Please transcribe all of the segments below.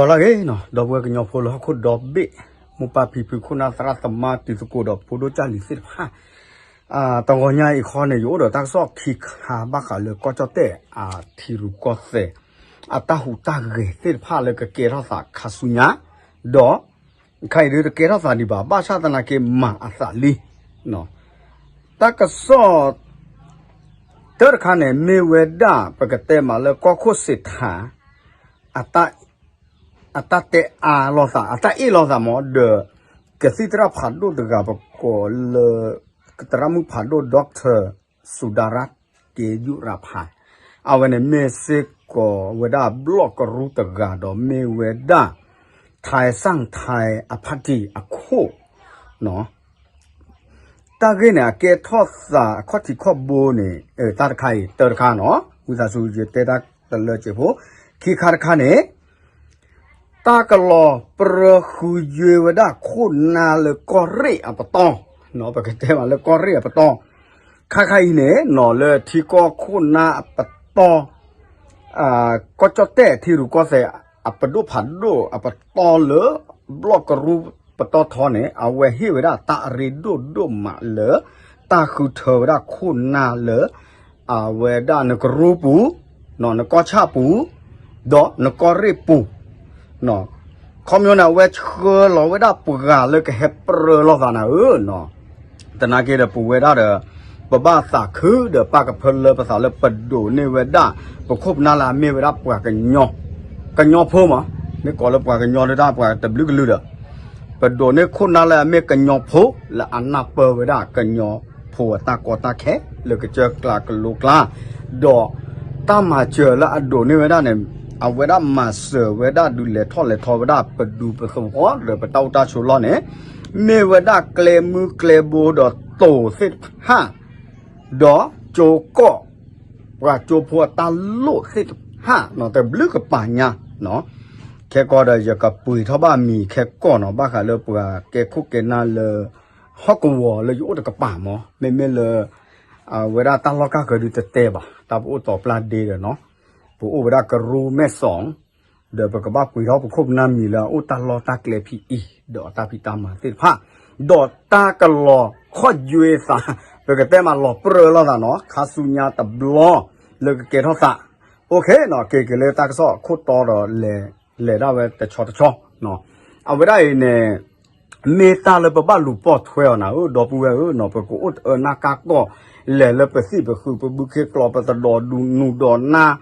လၢဂ့ၤနီၤ ဒီပုၢ်ဝဲၢ်ကညီဖိလၢဟီၣ်ခိၣ်ဒီဘ့ၣ် မိၢ်ပၢ်ဖံဖု ခိၣ်နၢ်သရၣ်သမါ တံၤသကိးဒီးဖိဒိၣ်ကၢ်လံၤသ့ၣ်တဖၣ်, တဂီၤညါအံၤခီန့ၣ် ယအိၣ်ဒီးတၢ်ကစီၣ်ခံခါဘၣ်ဃးလၢကီၢ်ကၠီၣ်တဲၣ်အထံရူၢ်ကီၢ်သဲး အတၢ်ဟူးတၢ်ဂဲၤသ့ၣ်တဖၣ်လၢကကဲထီၣ်သးခါဆူညါ, ဒီး ခါအံၤဒုးတကဲထီၣ်သးဒံးဘၣ် ဘၣ်ဆၣ်သနာ်က့မၤအသးလံ. တၢ်ကစီၣ် တၢတခါန့ၣ် မ့ၢ်ဝဲဒၣ် ပကတဲမးလၢကီၢ်ခိၣ်စ့းထး အတၢ်တဲအါလိာ်သး အတၢ်အ့ၣ်လိာ်သးမး ဒီး ကသံၣ်သရၣ်ဖးဒိၣ်တဂၤ ပကိးလၢ သရၣ်မုၣ်ဖးဒိၣ် Doctor Sudarat Keyuraphan အဝဲန့ၣ်မ့ၢ်စ့ၢ်ကီးဝဲဒၣ်ဘျီၣ်ကရူၢ်တဂၤဒီးမ့ၢ်ဝဲဒၣ် ထၢၣ်စၣ်ထၢၣ်အဖါတံၣ်အခိၣ် တၢ်ဂ့ၢ်န့ၣ် အကဲထီၣ်သးအခီၣ်ထံးခီၣ်ဘိန့ၣ် တၢ်တခါအံၤ တၢတခါနီၤ ဝံသးစူၤယတဲတၢ်တလၢစဲးဖိ, ခံခါတခါန့ၣ် တၢ်ကလီၤပြၢဃုယွ့ဝဲဒၣ်ခိၣ်နၢ်လၢကီၢ်ရ့ၣ်အပတီၢ်, ပကတဲမးလၢကီၢ်ရ့ၣ်အပတီၢ်, ခါခါအံၤန့ၣ်နီၤ လၢထံကီၢ်ခိၣ်နၢ်အပတီၢ် ကီၢ်ကၠီၣ်တဲၣ်ထံရူၢ်ကီၢ်သဲး အပဒိၣ်ဖးဒိၣ်အပတီၢ်လၢ ဘျီၣ်ကရူၢ်ပတီၢ်ထီန့ၣ် အဝဲဟ့ၣ်ဝဲဒၣ်တၢ်အရ့ဒိၣ်ဒိၣ်မးလၢ တၢ်ဃုထၢဝဲဒၣ်ခိၣ်နၢ်လၢ အဝဲဒၣ်နကရူၢ်ပူၤ, နကီၢ်ဆၣ်ပူၤ, ဒီးနကီၢ်ရ့ၣ်ပူၤ ခီပညီန့ၣ် အဝဲဆှၢလီၤဝဲဒၣ်ပှၤလၢကဟဲပြၢလိာ်သးနၤဧၢ, သနာ်က့ဒီးပဝဲဒၣ်ဒီး ပဘၣ်သးခုဒီးပၢ်ကဖၢလၢပသးလၢပဒိးန့ၢ်ဝဲဒၣ် ပခိၣ်ပနၢ်လၢအမ့ၢ်ဝဲဒၣ်ပှၤကညီ, ကညီဖိမး, မ့ၢ်ကိးလၢပှၤကညီဒၣ်ပှၤတဘျုးကလုာ်ဒီး ပဒိးန့ၢ်ခိၣ်နၢ်လၢအမ့ၢ်ကညီဖိလၢအနၢ်ပၢၢ်ဝဲဒၣ်ကညီဖိအတၢ်ကီတၢ်ခဲ လၢကစၢၢ်ကျါကလိကျါ, ဒီး တၢ်မၤစၢၤလၢအဒိးန့ၢ်ဝဲဒၣ်န့ၣ် အဝဲဒၣ်မၤစၢၤဝဲဒၣ်ဒုးလဲၤထီၣ်လဲၤထီဝဲဒၣ်ပဒူပသဝီဒီးပတၢ်အိၣ်တၢ်ဆိးလီၢ်န့ၣ် မ့ၢ်ဝဲဒၣ်ကျဲမုၢ်ကျဲဘိဒီးတိၤသ့ၣ်တဖၣ် ဒီးကၠိကီၢ် ပှၤကၠိဖိအတၢ်လိၣ်သ့ၣ်တဖၣ် တဘျုးကပၤညါ ခဲကီဒီးယကပှ့ၤထီၣ်ဘၣ်မံၤခဲကီၢ်နီၤ ဘၣ်ဃးလၢပှၤကဲခိၣ်ကဲနၢ်လၢ ဟီၣ်ကဝီၤလၢယအိၣ်တကပၤမး မ့မ့ၢ်လၢ အဝဲဒၣ်တၢ်လီၢ်ကၢ်ကၢဒုးတတဲဘၣ် တၢ်ပအိၣ်တီၤပျၢ်ဒ့ဒီးနီၤ ပအိၣ်ဝဲဒၣ်ကရူၢ်မဲၢ်စီး ဒီးပကဘၣ်ပှ့ၤထီၣ်ပခိၣ်ပနၢ်မံၤလၢအအိၣ်တၢ်လီၢ်တၢ်ကျဲဖံးအံၤ ဒီးအတၢ်ဖံးတၢ်မၤသ့ၣ်တဖၣ် ဒီးတၢ်ကလီၤခီၣ်ယွ့သး ပကတဲမးလီၤပြၢလိာ်သးနီၤ ခါဆူညါတဘျီ လၢကကဲထီၣ်သး အိၣ်ခ့နီၤ က့ၤက့ၤလၢတၢ်ကစီၣ်အခိၣ်တီဒီး လဲၤဒၣ်ဝဲတဆီတဆီ အဝဲဒၣ်အံၤန့ၣ် မ့ၢ်တၢ်လၢပဘၣ်လူၤပိာ်ထွဲအီၤနၤဧၢ ဒီပုၢ်ဝဲၢ်ဧၢနီၤ ပကအိၣ်တအၢနၢ်ကါကီၢ် လဲၤလၢပသံၣ်ပဃုာ် ပဘုခ့ကျိာ် ပသဒိးဒူနူၤဒိးနၢ်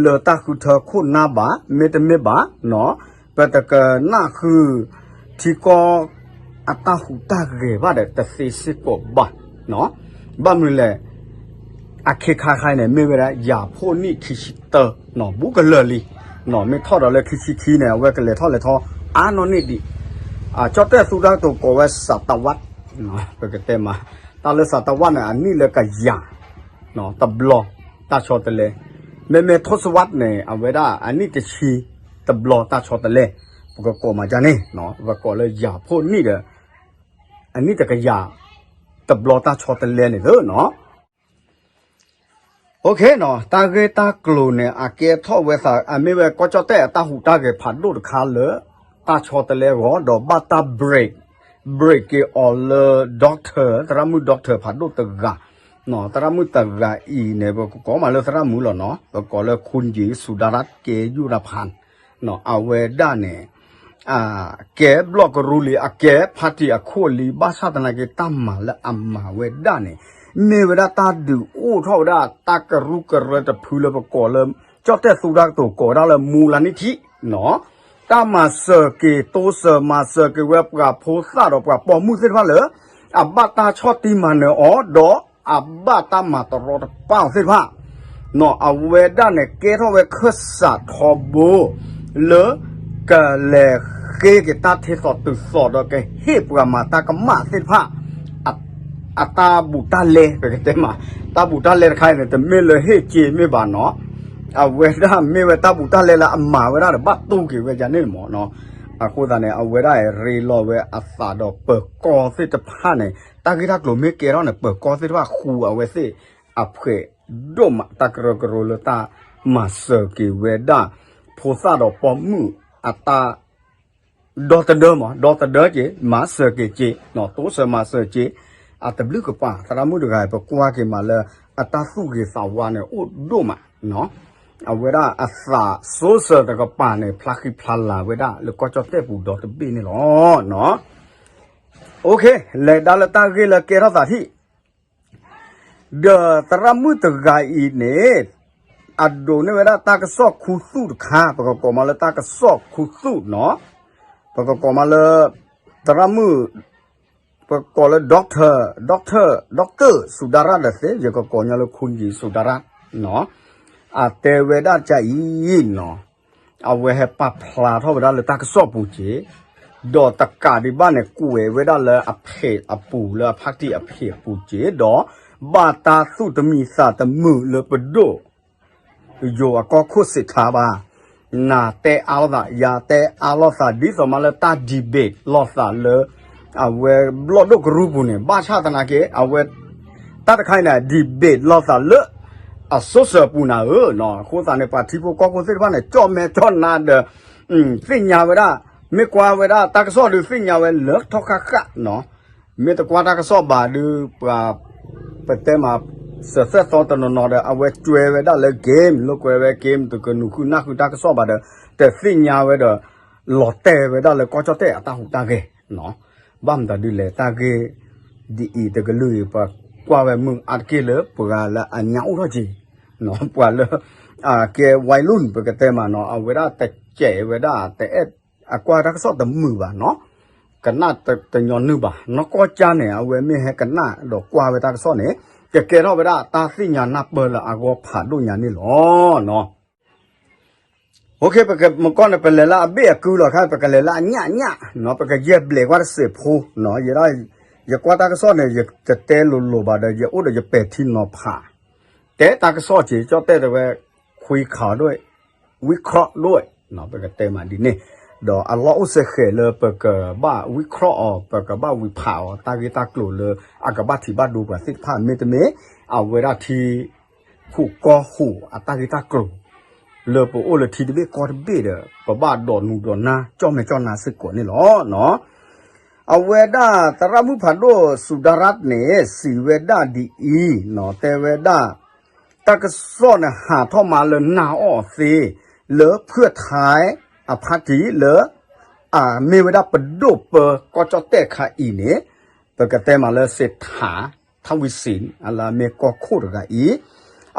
လၢတၢ်ဃုထၢခိၣ်နၢ်ဘၣ် မ့တမ့ၢ်ဘၣ် ပတကနၣ်ဃုာ် ထံကီၢ်အတၢ်ဟူးတၢ်ဂဲၤဘၣ်ဒီးတသ့စ့ၢ်ကီးဘၣ် ဘၣ်မနုၤလဲၣ် အခ့ခါခါအံၤန့ၣ် မ့ၢ်ဝဲဒၣ်ယၤဖိနံၣ်ခံဆံတၢ ဘူးကလၢာ်လံ မ့ၢ်ထီၣ်ဒီးလၢခံဆံခံန့ၣ် အဝဲကလဲၤထီၣ်လဲၤထီ အါနီၢ်န့ၢ်ဒံး ကၠီၣ်တဲၣ်သူတၢ်ကတိၤကိးဝဲ စးတဝး ပကတဲမး တၢ်လၢစးတဝးန့ၣ် အနံၣ်လၢကယၤ တဘျီ တၢ်ဆီတလဲ မ့မ့ၢ်ထိၣ်စဝးန့ၣ် အဝဲဒၣ်အနံၣ်တဆံ တဘျီတၢ်ဆီတလဲ ပကကိးမးဒ်န့ၣ် ပကိးလၢယၤဖိနံၣ်ဒီး အနံၣ်တကယၤ တဘျီတၢ်ဆီတလဲန့ၣ်သ့နီၤ အိၣ်ခ့နီၤ တၢ်ဂ့ၢ်တၢ်ကျိၤန့ၣ် အကဲထီၣ်ဝဲသး အမ့ၢ်ဝဲကီၢ်ကၠီၣ်တဲၣ်အတၢ်ဟူးတၢ်ဂဲၤဖးဒိၣ်တခါလၢ တၢ်ဆီတလဲအဂီၢ် ဒီးဘၣ်တၢ် break break က့ၤအီၤလၢ doctor သရၣ်မုၣ် doctor ဖးဒိၣ်တဂၤ သရၣ်မုၣ်တဂၤအံၤန့ၣ် ပကကိးမးလၢသရၣ်မုၣ်လီၤနီၤ ပကိးလၢ คุณหญิงสุดารัตน์ เกยุรพันธ์ အဝဲဒၣ်န့ၣ် ကဲဘျီၣ်ကရူၢ်လံ အကဲဖါတံၣ်အခိၣ်လံ ဘၣ်ဆၣ်သနာ်က့ တၢ်မၤလၢအမၤဝဲဒၣ်န့ၣ် မ့ၢ်ဝဲဒၣ်တၢ်ဒုးအိၣ်ထီၣ်ဝဲဒၣ် တၢ်ကရူၢ်ကရၢတဖုလၢပကိးလၢ ကၠီၣ်တဲၣ်သူတၢ်ကတိၤကိးဝဲဒၣ်လၢ မူလနံၣ်ထံ တၢ်မၤစၢၤက့ၤတိစၢၤမၤစၢၤက့ၤဝဲပှၤဖိသၣ်ဒီးပှၤပိာ်မုၣ်သ့ၣ်တဖၣ်လၢ အဘၣ်တၢ်ဆီၣ်တံၢ်မၤနၢၤအီၤ ဒီးအဘၣ်တၢ်မၤတရီတပါအီၤသ့ၣ်တဖၣ် အဝဲဒၣ်န့ၣ် ကဲထီၣ်ဝဲခၢၣ်စးထီဘိ လၢ ကလဲၤဃ့က့ၤတၢ်ထဲသိးတုၤသိးဒီးကဟ့ၣ်ပှၤမၤတၢ်ကမၣ်သ့ၣ်တဖၣ် အတၢ်ဘူးတၢ်လဲ ပကတဲမး တၢ်ဘူးတၢ်လဲတခါအံၤန့ၣ် တမ့ၢ်လၢဟ့ၣ်စ့မ့ၢ်ဘၣ်နီၤ အဝဲဒၣ်မ့ၢ်ဝဲတၢ်ဘူးတၢ်လဲလၢအမၤဝဲဒၣ်ဒီးဘၣ်တူၢ်က့ၤဝဲဒ်န့ၣ်မးနီၤ အဃိသတးန့ၣ် အဝဲဒၣ်ရ့လီၤဝဲအသးဒီးပၢၤကီၢ်သ့ၣ်တဖၣ်န့ၣ် တၢ်ဂ့ၢ်တၢ်ကျိၤမ့ၢ်ကဲထီၣ်န့ၣ် ပၢၤကီၢ်သ့ၣ်တဖၣ်ဃူအဝဲသ့ၣ်အဖှဲးဒိၣ်မး တၢ်ကရၢကရိလၢတၢ်မၤစၢၤက့ၤဝဲဒၣ် ဖိသၣ်ဒီးပိာ်မုၣ် အတၢ် ဒီသဒၢမး ဒီသဒၢက့ၤ မၤစၢၤက့ၤက့ၤ တိစၢၤမၤစၢၤက့ၤ အတဘျုးကပၤ သရၣ်မုၣ်တဂၤ ပကွၢ်က့ၤမးလၢ အတၢ်သူၣ်ဂ့ၤသးဝါန့ၣ် အိၣ်ဒိၣ်မး အဝဲဒၣ်အသးစီဆှံတကပၤန့ၣ် ဖျါဃံဖျါလၤဝဲဒၣ်လၢကီၢ်ကၠီၣ်တဲၣ်ပူၤဒီတဘ့ၣ်န့ၣ်လီၤ. လဲၤဒါလၢတၢ်ဂ့ၢ်လၢကဲထီၣ်သးထံၣ် ဒီးသရၣ်မုၣ်တဂၤအံၤန့ၣ် အဒိးန့ၢ်ဝဲဒၣ်တၢ်ကစီၣ်ခူသူၣ်တခါ ပကကိးမးလၢတၢ်ကစီၣ်ခူသူၣ်နီၤ ပကကိးမးလၢ သရၣ်မုၣ် ပကိးလၢ doctor doctor doctor စူၤဒၤရၣ်ဒီးသ့ ယကကိးညီလၢ ခူယံၤ စူၤဒၤရၣ် အတဲဝဲဒၣ်ကအံၤနီၤ အဝဲဟဲပာ်ဖျါထီၣ်ဝဲဒၣ်လၢတၢ်ကစီၣ်ပူၤက့ၤ ဒီးတကးဒံးဘၣ်န့ၣ် ကွဲးဝဲဒၣ်လၢအဖံးအပူၤ လၢအဖါတံၢ်အဖံးအပူၤက့ၤ ဒီးဘၣ်တၢ်သူၣ်တမံၤသးတမုာ်လၢပဒိၣ် ယိၤအကီၢ်ခိၣ်စံးထါဘၣ်, နၤတဲအါလိာ်သး ယၤတဲအါလိာ်သး ဒ်သိးမးလၢတၢ် debate လိာ်သးလၢ အဝဲဘျီၣ်ဒိၣ်ကရူၢ်ပူၤန့ၣ် ဘၣ်ဆၣ်သနာ်က့ အဝဲ တၢ်တခါအံၤန့ၣ် debate လိာ်သးလၢ အ social ပူၤနၤဧၢ, အဃိသတးန့ၣ် ပှၤထံဖိကီၢ်ဖိသ့ၣ်တဖၣ်န့ၣ် ကၠီၣ်မဲာ်ကၠီၣ်နါဒီး သ့ၣ်ညါဝဲဒၣ်, မ့ၢ်ကွၢ်ဝဲဒၣ်တၢ်ကစီၣ်ဒီးသ့ၣ်ညါဝဲလၢထီၣ်ဃၣ်ဃၣ်နီၤ, မ့ၢ်တကွၢ်တၢ်ကစီၣ်ဘၣ်ဒီး ပှၤ ပတဲမး စၢၤသဲၣ်သီတနီၤနီၤဒီး အဝဲကွဲးဝဲဒၣ်လၢ game လၢကွဲးဝဲ game တကနူၤဃုနၢ်ဃုတၢ်ကစီၣ်ဘၣ်ဒီး တသ့ၣ်ညါဝဲဒီး လီၤတဲာ်ဝဲဒၣ်လၢကီၢ်ကၠီၣ်တဲၣ်အတၢ်ဟူးတၢ်ဂဲၤနီၤ, ဘၣ်မတၤဒ်လဲၣ်တၢ်ဂ့ၢ် ဒ်အံၤတကလုာ်အံၤ ပှၤကွၢ်ဝဲမုာ်အါတက့ၢ်လၢပှၤလၢအညါအိၣ်ထီၣ်က့ၤ, ပှၤလၢ ကဲ ဝဲလူၢ် ပကတဲမးနီၤ အဝဲဒၣ်တကဲးဝဲဒၣ်တအဲၣ် အကွၢ်တၢ်ကစီၣ်တမုာ်ဘၣ်နီၤ, ကနၣ်တညီနုၢ်ဘၣ်, နီၢ်ကီၢ်ကၠါန့ၣ် အဝဲမ့ၢ်ဟဲကနၣ်ဒီးကွၢ်ဝဲတၢ်ကစီၣ်န့ၣ် ကကဲထီၣ်ဝဲဒၣ်တၢ်သ့ၣ်ညါနၢ်ပၢၢ်လၢအဂီၢ်ဖးဒိၣ်ညါန့ၣ်လီၤ. မုၢ်ကီၢ်န့ၣ် ပလဲၤလၢအဘ့ၣ်အကုလီၤခါ ပကလဲၤလၢအညၣ်ညၣ်နီၤ, ပကယဲၢ်ဘျဲးကွၢ်တစဲးဖိနီၤ, ယဲဒၣ် ယကွၢ်တၢ်ကစီၣ်န့ၣ် ယတတဲလိၤလိၤဘၣ်ဒီး ယအိၣ်ဒီးယပဲာ်ထံနီၤဖး, တဲတၢ်ကစီၣ်က့ၤ ကၠီၣ်တဲၣ်တဲဝဲ ခွံခါဒိၣ် ဝံခီၣ်ဒိၣ်, ပကတဲမးဒ်န့ၣ်, ဒီးအလီၢ်အိၣ်စဲဃဲးလၢပကဘၣ်ဝံခီၣ်အီၤ ပကဘၣ်ဝံဖးအီၤ တၢ်ဂ့ၢ်တၢ်ကျိၤလၢအကဘၣ်ထံးဘၣ်ဒိပှၤသ့ၣ်တဖၣ် မ့တမ့ၢ် အဝဲဒၣ်ထံ ဟူးကီၢ်ဟူးအတၢ်ဂ့ၢ်တၢ်ကျိၤ လၢပအိၣ်လၢထံတဘ့ၣ်ကီၢ်တဘ့ၣ်ဒီး ပဘၣ်ဒိးနူဒိးနါ ကၠီၣ်မဲာ်ကၠီၣ်နါစ့ၢ်ကီးန့ၣ်လီၤ. အဝဲဒၣ်သရၣ်မုၣ်ဖးဒိၣ်စူၤဒၤရၣ်န့ၣ် စံးဝဲဒၣ်ဒ်အံၤနီၤ, တဲဝဲဒၣ် တၢ်ကစီၣ်န့ၣ်ဟးထီၣ်မးလၢနၢ်အီၣ်သ့ လၢဖုၣ်ထဲအဖါတံၢ်လၢ အမ့ၢ်ဝဲဒၣ်ပဒိၣ်ပၢကီၢ်ကၠီၣ်တဲၣ်ခါအံၤန့ၣ် ပကတဲမးလၢစ့ထး ထၣ်ဝံစံၣ် အလၢအမ့ၢ်ကီၢ်ခိၣ်တဂၤအံၤ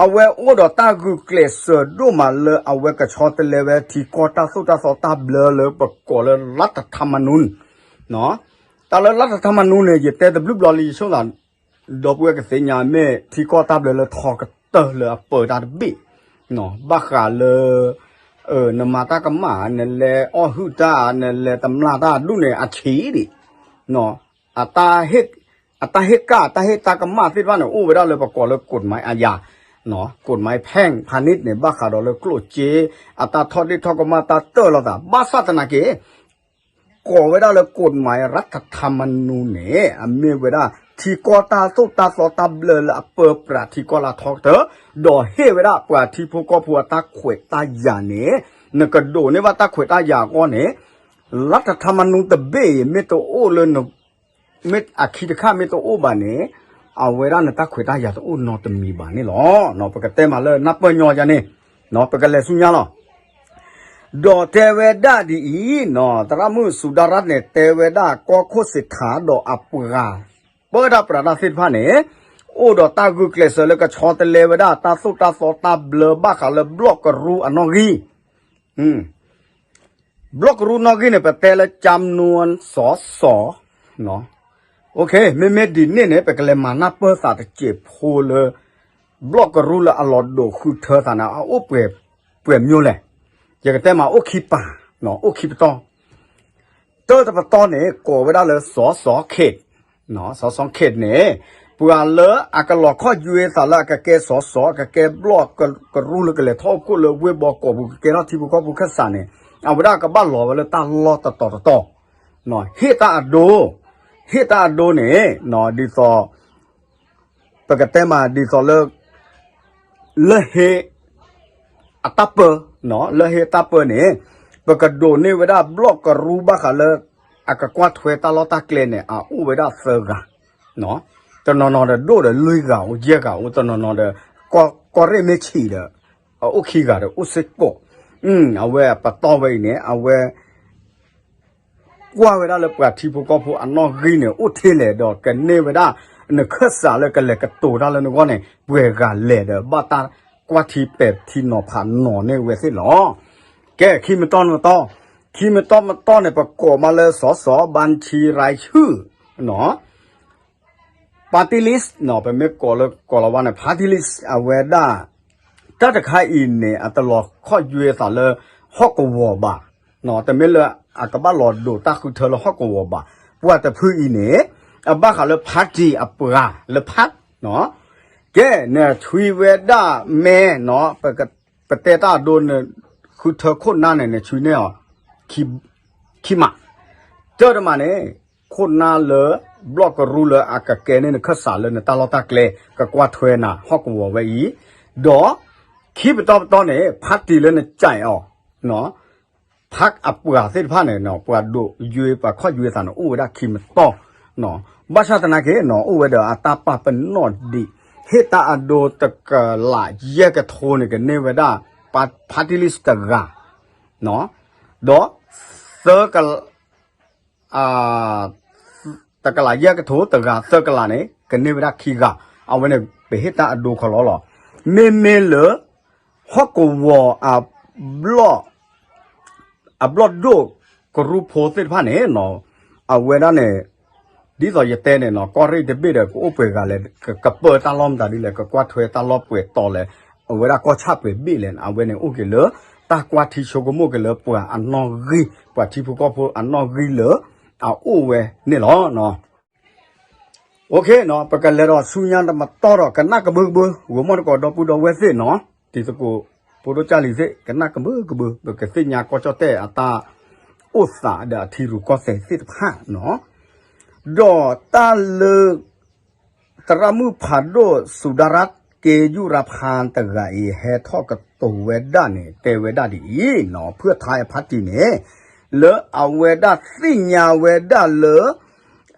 အဝဲအိၣ်ဒီးတၢ်ဂုာ်ကျဲးစၢးဒိၣ်မးလၢအဝဲကဆီတလဲဝဲထံကီၢ်တၢ်သိၣ်တၢ်သီတၢ်ဘျၢလၢပကိးလၢ လၢတထါမနူ တၢ်လၢလၢတထါမနူန့ၣ် ယတဲတဘျုးဘျီလံ ယဆိသး ဒီပုၢ်ဝဲၢ်ကသ့ၣ်ညါ မ့ၢ်ထံကီၢ်တၢ်ဘျၢလၢထီကတၢၢ်လၢအပၢတၢ်တဘ့ၣ်, ဘၣ်ဃးလၢ နမၤတၢ်ကမၣ် နလဲၤအီၣ်ဟုၣ်တၢ် နလဲၤတမျၢ်တၢ်ဒူၣ်န့ၣ် အဆံးဒံး အတၢ်ဟ့ၣ်ကၣ် အတၢ်ဟ့ၣ်တၢ်ကမၣ်သ့ၣ်တဖၣ်န့ၣ် အိၣ်ဝဲဒၣ်လၢပကိးလၢ ကฎ်မၢၣ်အယၤ ကฎ်မၢၣ်ဖဲၣ်ဖးနံၣ်န့ၣ် ဘၣ်ဃးဒီးလၢကျိၣ်စ့ အတၢ်ထီၣ်ဒ့ၣ်ထီၣ်ကမၣ်တၢ်တၢၢ်လိာ်သး ဘၣ်ဆၣ်သနာ်က့ ကိးဝဲဒၣ်လၢ ကฎ်မၢၣ်ရၢၢ်ထါမနူန့ၣ် အမ့ၢ်ဝဲဒၣ် ထံကီၢ်တၢ်သိၣ်တၢ်သီတၢ်ဘျၢလၢအပၢပြးထံကီၢ်လၢအထီကတၢၢ်, ဒီးဟ့ၣ်ဝဲဒၣ်ပှၤထံဖိကီၢ်ဖိအတၢ်ခွဲးတၢ်ယာ်န့ၣ်, နကဒိးန့ၢ်ဘၣ်တၢ်ခွဲးတၢ်ယာ်အဂီၢ်န့ၣ်, ရၢၢ်ထါမနူတဘ့ၣ်အံၤ မ့ၢ်တအိၣ်လၢ မ့ၢ်အခံတခါမ့ၢ်တအိၣ်ဘၣ်န့ၣ်, အဝဲဒၣ်နတၢ်ခွဲးတၢ်ယာ်တအိၣ်နီတမံၤဘၣ်န့ၣ်လီၤ. ပကတဲမးလၢနၢ်ပၢၢ်ညီယၤန့ၣ်, ပကလဲၤဆူညါလီၤ. ဒီးတဲဝဲဒၣ်ဒ်အံၤ, သရၣ်မုၣ်စူၤဒၤရၣ်န့ၣ် တဲဝဲဒၣ်ကီၢ်ခိၣ်စ့ထးဒီးအပှၤ ပၢတၢ်ပြးတၢ်သ့ၣ်တဖၣ်န့ၣ်, အိၣ်ဒီးတၢ်ဂုာ်ကျဲးစၢးလၢကဆီတလဲဝဲဒၣ်တၢ်သိၣ်တၢ်သီတၢ်ဘျၢဘၣ်ဃးလၢဘျီၣ်ကရူၢ်အနီၣ်ဂံၢ် ဘျီၣ်ကရူၢ်နီၣ်ဂံၢ်န့ၣ် ပတဲလၢ ကၠါမနူ စီၤစီၤ, မ့မ့ၢ်ဒ်န့ၣ်န့ၣ် ပကလဲၤမၤနၢ်ပၢၢ်သးတစဲးဖိလၢ ဘျီၣ်ကရူၢ်လၢအလီၤဒိးဃုထၢသးန့ၣ် အအိၣ်ပှဲၤ ပှဲၤမျိလဲၣ်, ယကတဲမးအိၣ်ခံပၤ, အိၣ်ခံပတီၢ် တၢ်တပတီၢ်န့ၣ် ကိးဝဲဒၣ်လၢ စီၤစီၤခ့း, စီၤစီၤခ့းန့ၣ် ပှၤလၢအကလီၤခီၣ်ယွဲသးလၢအကကဲစီၤစီၤ အကကဲဘျီၣ်ကရူၢ်လၢကလဲၤထီၣ်အိၣ်ဖှိၣ်လၢဝ့ၢ်ဘီကီးပူၤ ကကဲထီၣ်ထံဖိကီၢ်ဖိခၢၣ်စးန့ၣ်, အဝဲဒၣ်ကဘၣ်လီၤဝဲလၢတၢ်လီၢ်တတီၤတတီၤ, ဟ့ၣ်တၢ်အဒိ, ဟ့ၣ်တၢ်အဒိန့ၣ် ဒ်သိး ပကတဲမးဒ်သိးလၢ လၢဟ့ အတၢ်ပၢ, လၢဟ့အတၢ်ပၢန့ၣ်, ပကဒိးန့ၢ်ဝဲဒၣ်ဘျီၣ်ကရူၢ်ဘၣ်ဃးလၢ အကကွၢ်ထွဲတၢ်လီၢ်တၢ်ကျဲန့ၣ် အအိၣ်ဝဲဒၣ်သၢဂၤ, တနီၤနီၤဒီးဒိၣ်ဒီးလွံၢ်ဂၤအိၣ် ယဲၢ်ဂၤအိၣ် တနီၤနီၤဒီး ကီၢ်ရ့ၣ်မ့ၢ်ဆံးဒီး အအိၣ်ခံဂၤဒီးအိၣ်စ့ၢ်ကီး, အဝဲပတီၢ်ဝဲအံၤန့ၣ် အဝဲ ကွၢ်ဝဲဒၣ်လၢပှၤထံဖိကီၢ်ဖိအနီၣ်ဂံၢ်န့ၣ် အိၣ်ထဲလဲၣ်ဒီးကန့ၢ်ဝဲဒၣ် နခၢၣ်စးလၢကလဲၤကတိၤတၢ်လၢနဂီၢ်န့ၣ် ပှဲၤဂၤလဲၣ်ဒီး ဘၣ်တၢ်ကွၢ်ထံပဲာ်ထံနီၤဖးနီၤန့ၢ်ဝဲသ့ၣ်လီၤ. ကဲ ခံမတီၢ်မတီၢ်, ခံမတီၢ်မတီၢ်န့ၣ် ပကိးမးလၢ စီၤစီၤ ဘၣ်ထံရၤဟုၣ် party list ပမ့ၢ်ကိးလၢကိးလီၤဝါန့ၣ် party list အဝဲဒၣ် တၢ်တခါအံၤန့ၣ် အတလီၤခီၣ်ယွဲသးလၢဟီၣ်ကဝီၤဘၣ်, တမ့ၢ်လၢအကဘၣ်လီၤဒိးတၢ်ဃုထၢလၢဟီၣ်ကဝီၤဘၣ်, ပှၤတဖုအံၤန့ၣ် အဘၣ်ဃးလၢ party အပှၤလၢ party ကဲ နဆွံဝဲဒၣ်မဲနီၤ, ပတဲတၢ်အဒိ နဃုထၢခိၣ်နၢ်န့ၣ် နဆွံန့ၢ်အီၤ ခံမး, တၢ်တမးန့ၣ် ခိၣ်နၢ်လၢ ဘျီၣ်ကရူၢ်လၢအကကဲန့ၢ်နခၢၣ်စးလၢနတၢ်လီၢ်တၢ်ကျဲ ကကွၢ်ထွဲနၤဟီၣ်ကဝီၤဝဲအံၤ, ဒီး ခံပတီၢ်ပတီၢ်န့ၣ် party လၢနကဲအီၤ party အပှၤသ့ၣ်တဖၣ်န့ၣ် ပှၤဒိးယွဲပှၤခီၣ်ယွဲသးန့ၣ် အိၣ်ဝဲဒၣ်ခံမတီၢ်, ဘၣ်ဆၣ်သနာ်က့နီၤ အိၣ်ဝဲဒီးအတၢ်ပာ်ပနီၣ်ဒံး, ဟ့ၣ်တၢ်အဒိတကလးယဲၢ်ကထိန့ၣ် ကန့ၢ်ဝဲဒၣ် party list တဂၤ, ဒီး သၢကလး တကလးယဲၢ်ကထိတဂၤ သၢကလးန့ၣ် ကန့ၢ်ဝဲဒၣ်ခံဂၤ, အဝဲန့ၣ် ပဟ့ၣ်တၢ်အဒိခီလီၤလီၤ. မ့မ့ၢ်လၢ ဟီၣ်ကဝီၤ အဘျီၣ်ဒိၣ်ကရူၢ်ဖိသ့ၣ်တဖၣ်န့ၣ် အဝဲဒၣ်န့ၣ် ဒ်သိးယတဲန့ၣ်နီၤ ကီၢ်ရ့ၣ်တဘ့ၣ်ဒီး ကအိၣ်ပှဲၤဂၤလဲၣ်, ကပၢတၢ်လီၢ်မတၤဒ်လဲၣ်, ကကွၢ်ထွဲတၢ်လီၢ်ပှဲၤတီၤလဲၣ်, အဝဲဒၣ်ကီၢ်ဆၣ်ပှဲၤဘ့ၣ်လဲၣ်, အဝဲန့ၣ်အိၣ်က့ၤလၢ တၢ်ကွၢ်ထံဆိကမိၣ်က့ၤလၢပှၤအနီၣ်ဂံၢ်, ပှၤထံဖိကီၢ်ဖိအနီၣ်ဂံၢ်လၢ အအိၣ်ဝဲန့ၣ်လီၤ. ပကလဲၤဒီးဆူညါတမတီၢ်ဒီး ကနၣ်ကဘုကဘု, ဂိၤမီၣ်တကိးဒီပုၢ်ဒီဝဲၢ်သ့ၣ်နီၤ, တံၤသကိး ဖိဒိၣ်ကၢ်လံၤသ့ၣ် ကနၣ်ကဘုကဘု, ပကသ့ၣ်ညါကီၢ်ကၠီၣ်တဲၣ်အတၢ်အိၣ်သးဒီးအထံရူၢ်ကီၢ်သဲးသ့ၣ်တဖၣ်နီၤ. ဒီးတၢ်လၢ သရၣ်မုၣ်ဖးဒိၣ် စူၤဒၤရၣ် က့ယူရၤဖၢၣ် တဂၤအံၤ ဟဲထီၣ်ကတိၤဝဲဒၣ်န့ၣ် တဲဝဲဒၣ်ဒ်အံၤနီၤ, ဖုၣ်ထါအဖါတံၢ်န့ၣ် လၢအဝဲဒၣ်သ့ၣ်ညါဝဲဒၣ်လၢ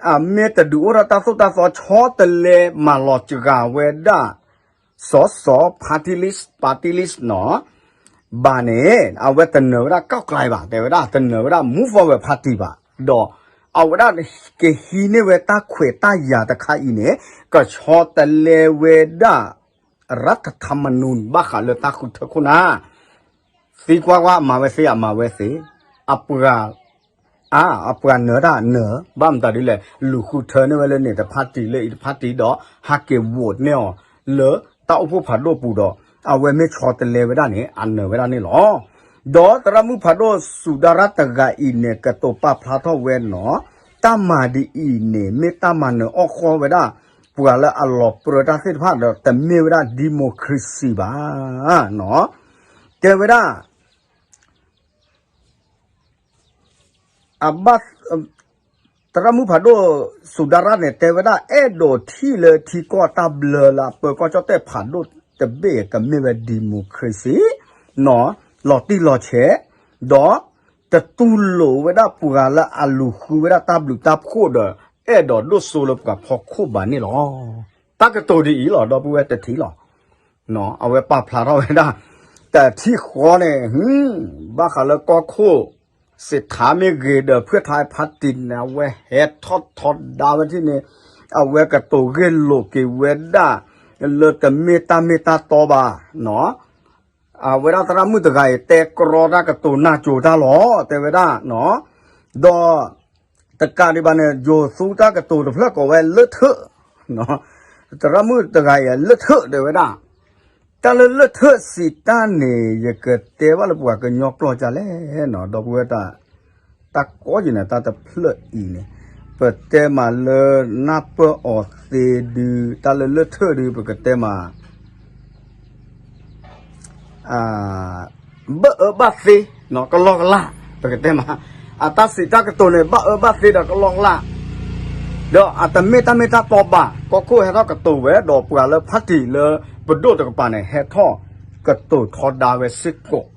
အမ့ၢ်တဒုးအိၣ်ထီၣ်တၢ်သိၣ်တၢ်သီ ဆီတလဲမၤလီၤစှၤဝဲဒၣ် စီၤစီၤ party list, party list နီၤ ဘၣ်န့ၣ် အဝဲတနၢၤဝဲဒၣ် ก้าวไกล ဘၣ်, တဲဝဲဒၣ်တနၢၤဝဲဒၣ် Move Forward Party ဘၣ်, ဒီးအဝဲဒၣ်ကဟံးန့ၢ်ဝဲတၢ်ခွဲးတၢ်ယာ်တခါအံၤန့ၣ် ကဆီတလဲဝဲဒၣ် รัฐธรรมนูญ ဘၣ်ဃးလၢတၢ်ဃုထၢခိၣ်နၢ် သံကွၢ်ကွၢ် မၤဝဲသ့ အမၤဝဲသ့, အပှၤ အါ အပှၤနၢၤတၢ်နၢၤ ဘၣ်မတၤဒ်လဲၣ် လူၤဃုထၢန့ၢ်ဝဲလၢန့ၣ်တဖါတံၢ်လၢအံၤတဖါတံၢ်ဒီး ဟးက့ၤ vote န့ၢ်အီၤ လၢတၢ်အိၣ်ဖှိၣ်ဖးဒိၣ်ပူၤဒီး အဝဲမ့ၢ်ဆီတလဲဝဲဒၣ်န့ၣ် အနၢၤဝဲဒၣ်န့ၣ်လီၤ. ဒီးသရၣ်မုၣ်ဖးဒိၣ် စူၤဒၤရၣ် တဂၤအံၤန့ၣ် ကတိၤပာ်ဖျါထီၣ်ဝဲနီၤ တၢ်မၤဒ်အံၤန့ၣ် မ့ၢ်တၢ်မၤနၢၤအီၣ်ဃီဝဲဒၣ် ပှၤလၢအလီၤပြၢတၢ်သ့ၣ်တဖၣ်ဒီး တမ့ၢ်ဝဲဒၣ် democracy ဘၣ်နီၤ တဲဝဲဒၣ် အဘၣ် သရၣ်မုၣ်ဖးဒိၣ် စူၤဒၤရၣ်န့ၣ် တဲဝဲဒၣ် အဲၣ်ဒိးထံၣ်လၢထံကီၢ်တၢ်ဘျၢလၢအပၢၤကီၢ်ကၠီၣ်တဲၣ်ဖးဒိၣ်တဘ့ၣ် ကမ့ၢ်ဝဲ democracy နီၤ လီၤတံၢ်လီၤဆဲး ဒီး တတူၢ်လိာ်ဝဲဒၣ်ပှၤလၢအလူၤဃုဝဲဒၣ်တၢ်ဘျုးတၢ်ဖှိၣ်ဒီး အဲၣ်ဒိးဒိၣ်စိလၢပှၤဖီခိၣ်ဘၣ်န့ၣ်လီၤ. တၢ်ကတိၤဒ်အံၤလီၤ ဒီပုၢ်ဝဲၢ်တထံၣ်လီၤ အဝဲပာ်ဖျါထီၣ်ဝဲဒၣ် တထံၣ်ဃီန့ၣ် ဘၣ်ဃးလၢကီၢ်ခိၣ် စ့းထါမ့ၢ်ဂ့ၤဒီး ဖုၣ်ထါဖါတံၢ်န့ၣ် အဝဲဟဲထီၣ်ထီဒါဝဲထံၣ်န့ၣ် အဝဲကတိၤဂ့ၢ်လိာ်က့ၤဝဲဒၣ် လၢတမ့ၢ်တၢ်မ့ၢ်တၢ်တီဘၣ် အဝဲဒၣ်သရၣ်မုၣ်တဂၤအံၤ တဲကြီတၢ်ကတိၤနၢ်ကၠိၤတၢ်လီၤ တဲဝဲဒၣ် ဒီး တကးဒံးဘၣ်န့ၣ် ယိၤသူတၢ်ကတိၤတဖျၢၣ်ကိးဝဲလၢထၢၣ် သရၣ်မုၣ်တဂၤအံၤ လၢထၢၣ်တဲဝဲဒၣ် တၢ်လၢလၢထၢၣ်စံးတၢ်န့ၣ် ယကတဲဘၣ်လၢပှၤကညီကျိာ်ဒ်လဲၣ်နီၤ ဒီပုၢ်ဝဲၢ်တၢ် တၢ်ကီယံၤန့ၣ် တၢ်တဖျၢၣ်အံၤန့ၣ် ပတဲမးလၢနၢ်ပၢၢ်အီၤသ့ဒုး တၢ်လၢလၢထၢၣ်ဒုး ပကတဲမး ဘၣ်အၢဘၣ်သီ ကလီကလီ ပကတဲမး အတၢ်စံးတၢ်ကတိၤန့ၣ် ဘၣ်အၢဘၣ်သီဒီးကလီကလီ ဒီးအတမ့ၢ်တၢ်မ့ၢ်တၢ်တီဘၣ် ကီၢ်ခိၣ်ဟဲထီၣ်ကတိၤဝဲ ဒီးပှၤလၢဖါတံၢ်လၢပဒိၣ်တကပၤန့ၣ် ဟဲထီၣ်ကတိၤထီဒါဝဲစ့ၢ်ကီး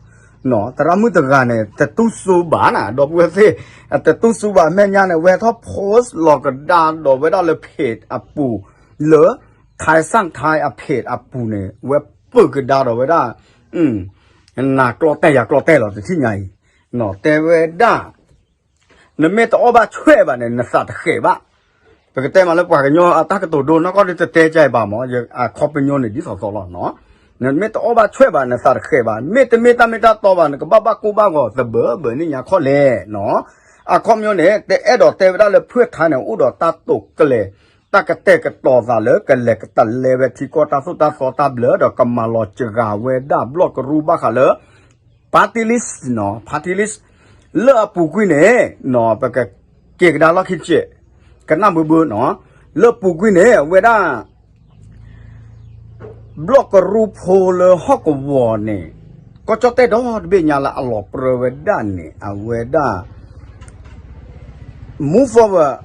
သရၣ်မုၣ်တဂၤန့ၣ် တတူၢ်စူဘၣ်နၤ ဒီပုၢ်ဝဲၢ်သ့ၣ်, တတူၢ်စူဘၣ် မဲာ်ညါန့ၣ် ဝဲထီၣ် post လီၤကဒါဒီးဝဲဒၣ်လၢ page အပူၤ လၢ ထၢၣ်စၣ်ထၢၣ် အ page အပူၤန့ၣ် ဝဲပၢၢ်ကဒါဒီးဝဲဒၣ် နၤကျီတဲာ်ယၤကျီတဲာ်လီၤ တထံၣ်ညါအံၤ, တဲဝဲဒၣ် နမ့ၢ်တအီၣ်ဘၣ်ဆွဲၣ်ဘၣ်န့ၣ် နသးတဃဲၤဘၣ်. ပကတဲမးလၢပှၤကညီအတၢ်ကတိၤဒိ နီၢ်ကီၢ်ဒ်တတဲကါအံၤဘၣ်မး အခီပညီန့ၣ်ဒ်သိးသိးလီၤ. နမ့ၢ်တအီၣ်ဘၣ်ဆွဲၣ်ဘၣ် နသးတဃဲၤဘၣ်. မ့တမ့ၢ်တၢ်မ့ၢ်တၢ်တီဘၣ် နကဘၣ်ဘၣ်ကိၢ်ဘၣ်ဂီၤသဘၢဘၢန့ၣ်ညါခီလဲၣ်. အခီပညီန့ၣ် တအဲၣ်ဒိးတဲဝဲဒၣ်လၢဖုၣ်ထါန့ၣ် အိၣ်ဒီးတၢ်တိာ်ကျဲၤ တၢ်ကတဲာ်ကတီၤသးလၢကလဲၤကတလဲဝဲထံကီၢ်တၢ်သိၣ်တၢ်သီတၢ်ဘျၢ ဒီးကမၤလီၤစှၤဝဲဒၣ်ဘျီၣ်ကရူၢ်ဘၣ်ဃးလၢ party list နီၤ party list လၢအပူၤကွံာ်န့ၣ် ပကက့ၤကဒါလီၢ်ခံတစဲး ကနၣ်ဘၣ်ဘၣ်နီၤ လၢပူၤကွံာ်န့ၣ် အဝဲဒၣ် ဘျီၣ်ကရူၢ်ဖိလၢဟီၣ်ကဝီၤန့ၣ် ကီၢ်ကၠီၣ်တဲၣ်ဒီတဘ့ၣ်ညါလၢအလီၤပြၢဝဲဒၣ်န့ၣ် အဝဲဒၣ် Move Forward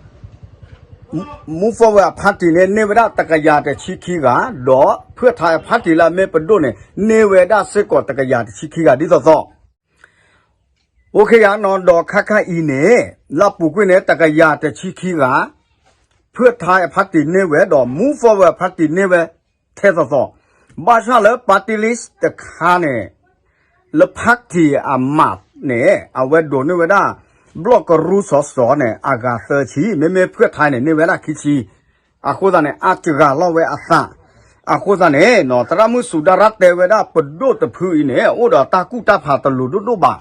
Move Forward အ party န့ၣ် န့ၢ်ဝဲဒၣ်တကယၤတဆံခံဂၤ ဒီးဖုၣ်ထါအ party လၢအမ့ၢ်ပဒိၣ်န့ၣ် န့ၢ်ဝဲဒၣ်စ့ၢ်ကီးတကယၤတဆံခံဂၤဒ်သိးသိး အိၣ်ခ့ယၤနီၤ ဒီးခါခါအံၤန့ၣ် လၢအပူၤကွံာ်န့ၣ် တကယၤတဆံခံဂၤ ဖုၣ်ထါအ party န့ၢ်ဝဲဒီး Move Forward party န့ၢ်ဝဲ ထဲသိးသိး ဘၣ်ဆၣ်လၢ party list တခါန့ၣ် လၢ party အမးန့ၣ် အဝဲဒိးန့ၢ်ဝဲဒၣ် ဘျီၣ်ကရူၢ်စီၤစီၤန့ၣ် အဂၤသၢဆံ မ့မ့ၢ်ဖုၣ်ထါန့ၣ် န့ၢ်ဝဲဒၣ်ခံဆံ အဃိသတးန့ၣ် အစှၤလီၤဝဲအသး အဃိသတးန့ၣ် သရၣ်မုၣ်စူၤဒၤရၣ်တဲဝဲဒၣ်ပဒိၣ်တဖုအံၤန့ၣ် အိၣ်ဒီးတၢ်ကူၣ်တၢ်ဖးတလိၤဒိၣ်ဒိၣ်ဘၣ်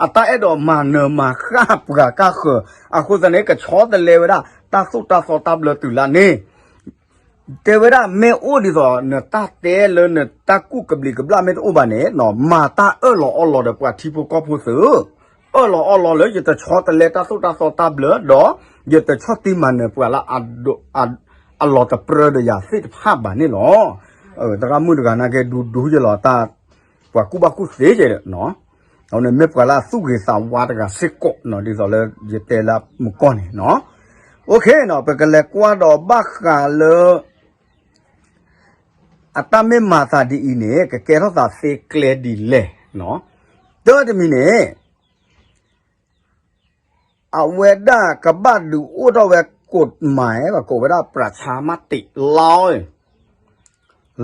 အတၢ်အဲၣ်ဒိးမၤနၢၤမၤဃၣ်ပှၤကါဃၢၤ အဃိသတးန့ၣ် ကဆီတလဲဝဲဒၣ် တၢ်သိၣ်တၢ်သီတၢ်ဘျၢတုၤလၢန့ၣ် တဲဝဲဒၣ်မ့ၢ်အိၣ်ဒ်သိး နတၢ်တဲလၢနတၢ်ကူၣ်ကဘျံးကဘျၣ်မ့ၢ်တအိၣ်ဘၣ်န့ၣ် မၤတၢ်အၢၣ်လီၤအီလီၤဒီးပှၤထံဖိကီၢ်ဖိသု အၢၣ်လီၤအီလီၤလၢယတဆီတလဲတၢ်သိၣ်တၢ်သီတၢ်ဘျၢဒီး ယတဆီၣ်တံၢ်မၤနၢၤပှၤလၢ အလီၤတပြၢဒီးယၤသ့ၣ်တဖၣ်ဘၣ်န့ၣ်လီၤ. သရၣ်မုၣ်တဂၤနာ်က့ဒူဒူယလီၤတၢ် ပှၤကူၣ်ဘၣ်ကူၣ်သ့ကဲဒီး အဝဲန့ၣ်မ့ၢ်ပှၤလၢအသူၣ်ဂ့ၤသးဝါတဂၤစ့ၢ်ကီး ဒ်သိးလၢယတဲလၢမုၢ်ကီၢ်န့ၣ်နီၤ. အိၣ်ခ့နီၤ ပကလဲၤကွၢ်ဒီးဘၣ်ဃးလၢ အတၢ်မ့ၢ်မၤသးဒ်အံၤန့ၣ် ကကဲထီၣ်သးသ့ကျဲဒ်လဲၣ်နီၤ. တၢ်တမံၤန့ၣ် အဝဲဒၣ်ကဘၣ်ဒုးအိၣ်ထီၣ်ဝဲ ကိးမၤ ပကိးဝဲဒၣ် ပြၢၣ်ဆါမးတံး လီၤ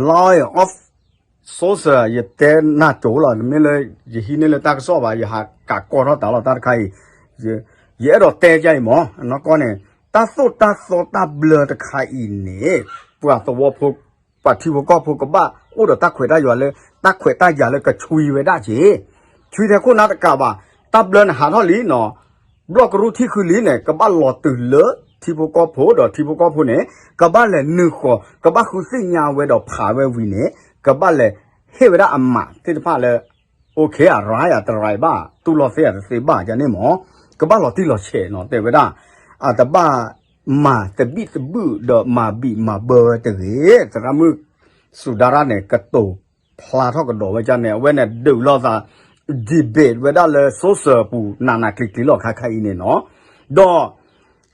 law of social ယတဲနၢ်ကၠိလီၤ မ့ၢ်လၢ ယဟံးန့ၢ်လၢတၢ်ကစီၣ်ဘၣ် ယဟးကးကီထီၣ်တၢ်လီၤတၢ်တခါအံၤ ယအဲၣ်ဒိးတဲကါအံၤမး နီၢ်ကီၢ်န့ၣ် တၢ်သိၣ်တၢ်သီတၢ်ဘျၢတခါအံၤန့ၣ် ပှၤသဝီဖိ ပှၤထံဖိကီၢ်ဖိကဘၣ်အိၣ်ဒီးတၢ်ခွဲးတၢ်ယာ်လၢ တၢ်ခွဲးတၢ်ယာ်လၢကဆွံဝဲဒၣ်က့ၤ ဆွံထဲခိၣ်နၢ်တကးဘၣ် တၢ်ဘျၢန့ၣ်ဟးထီၣ်လံနီၤ ဘျီၣ်ကရူၢ်ထံၣ်ဃုလံန့ၣ် ကဘၣ်လီၤတုၤလၢထံဖိကီၢ်ဖိဒီးထံဖိကီၢ်ဖိန့ၣ် ကဘၣ်လဲၤနုာ်ဃီၤ ကဘၣ်ဃုသ့ၣ်ညါဝဲဒီးဖးဝဲဝံၤန့ၣ် ကဘၣ်လဲၤဟ့ၣ်ဝဲဒၣ်အမးသ့ၣ်တဖၣ်လၢ အိၣ်ခ့ အရၢၢ် အတရၢၢ်ဘၣ် တူၢ်လိာ်သ့အတသ့ဘၣ်ယန့ၣ်မး ကဘၣ်လီၤတံၢ်လီၤဆဲးနီၤ တဲဝဲဒၣ် အတဘၣ်မၤသဘံၣ်သဘုၣ်ဒီးမၤဘံၣ်မၤဘၢဝဲတဂ့ၤ သရၣ်မုၣ်စူၤဒၤရၣ်န့ၣ် ကတိၤဖျါထီၣ်ကဒီးဝဲဒ်န့ၣ် အဝဲန့ၣ်ဒုးလိာ်သး debate ဝဲဒၣ်လၢ social အပူၤ နးနးကျံၤကျံၤလီၤခါခါအံၤန့ၣ်နီၤ ဒီး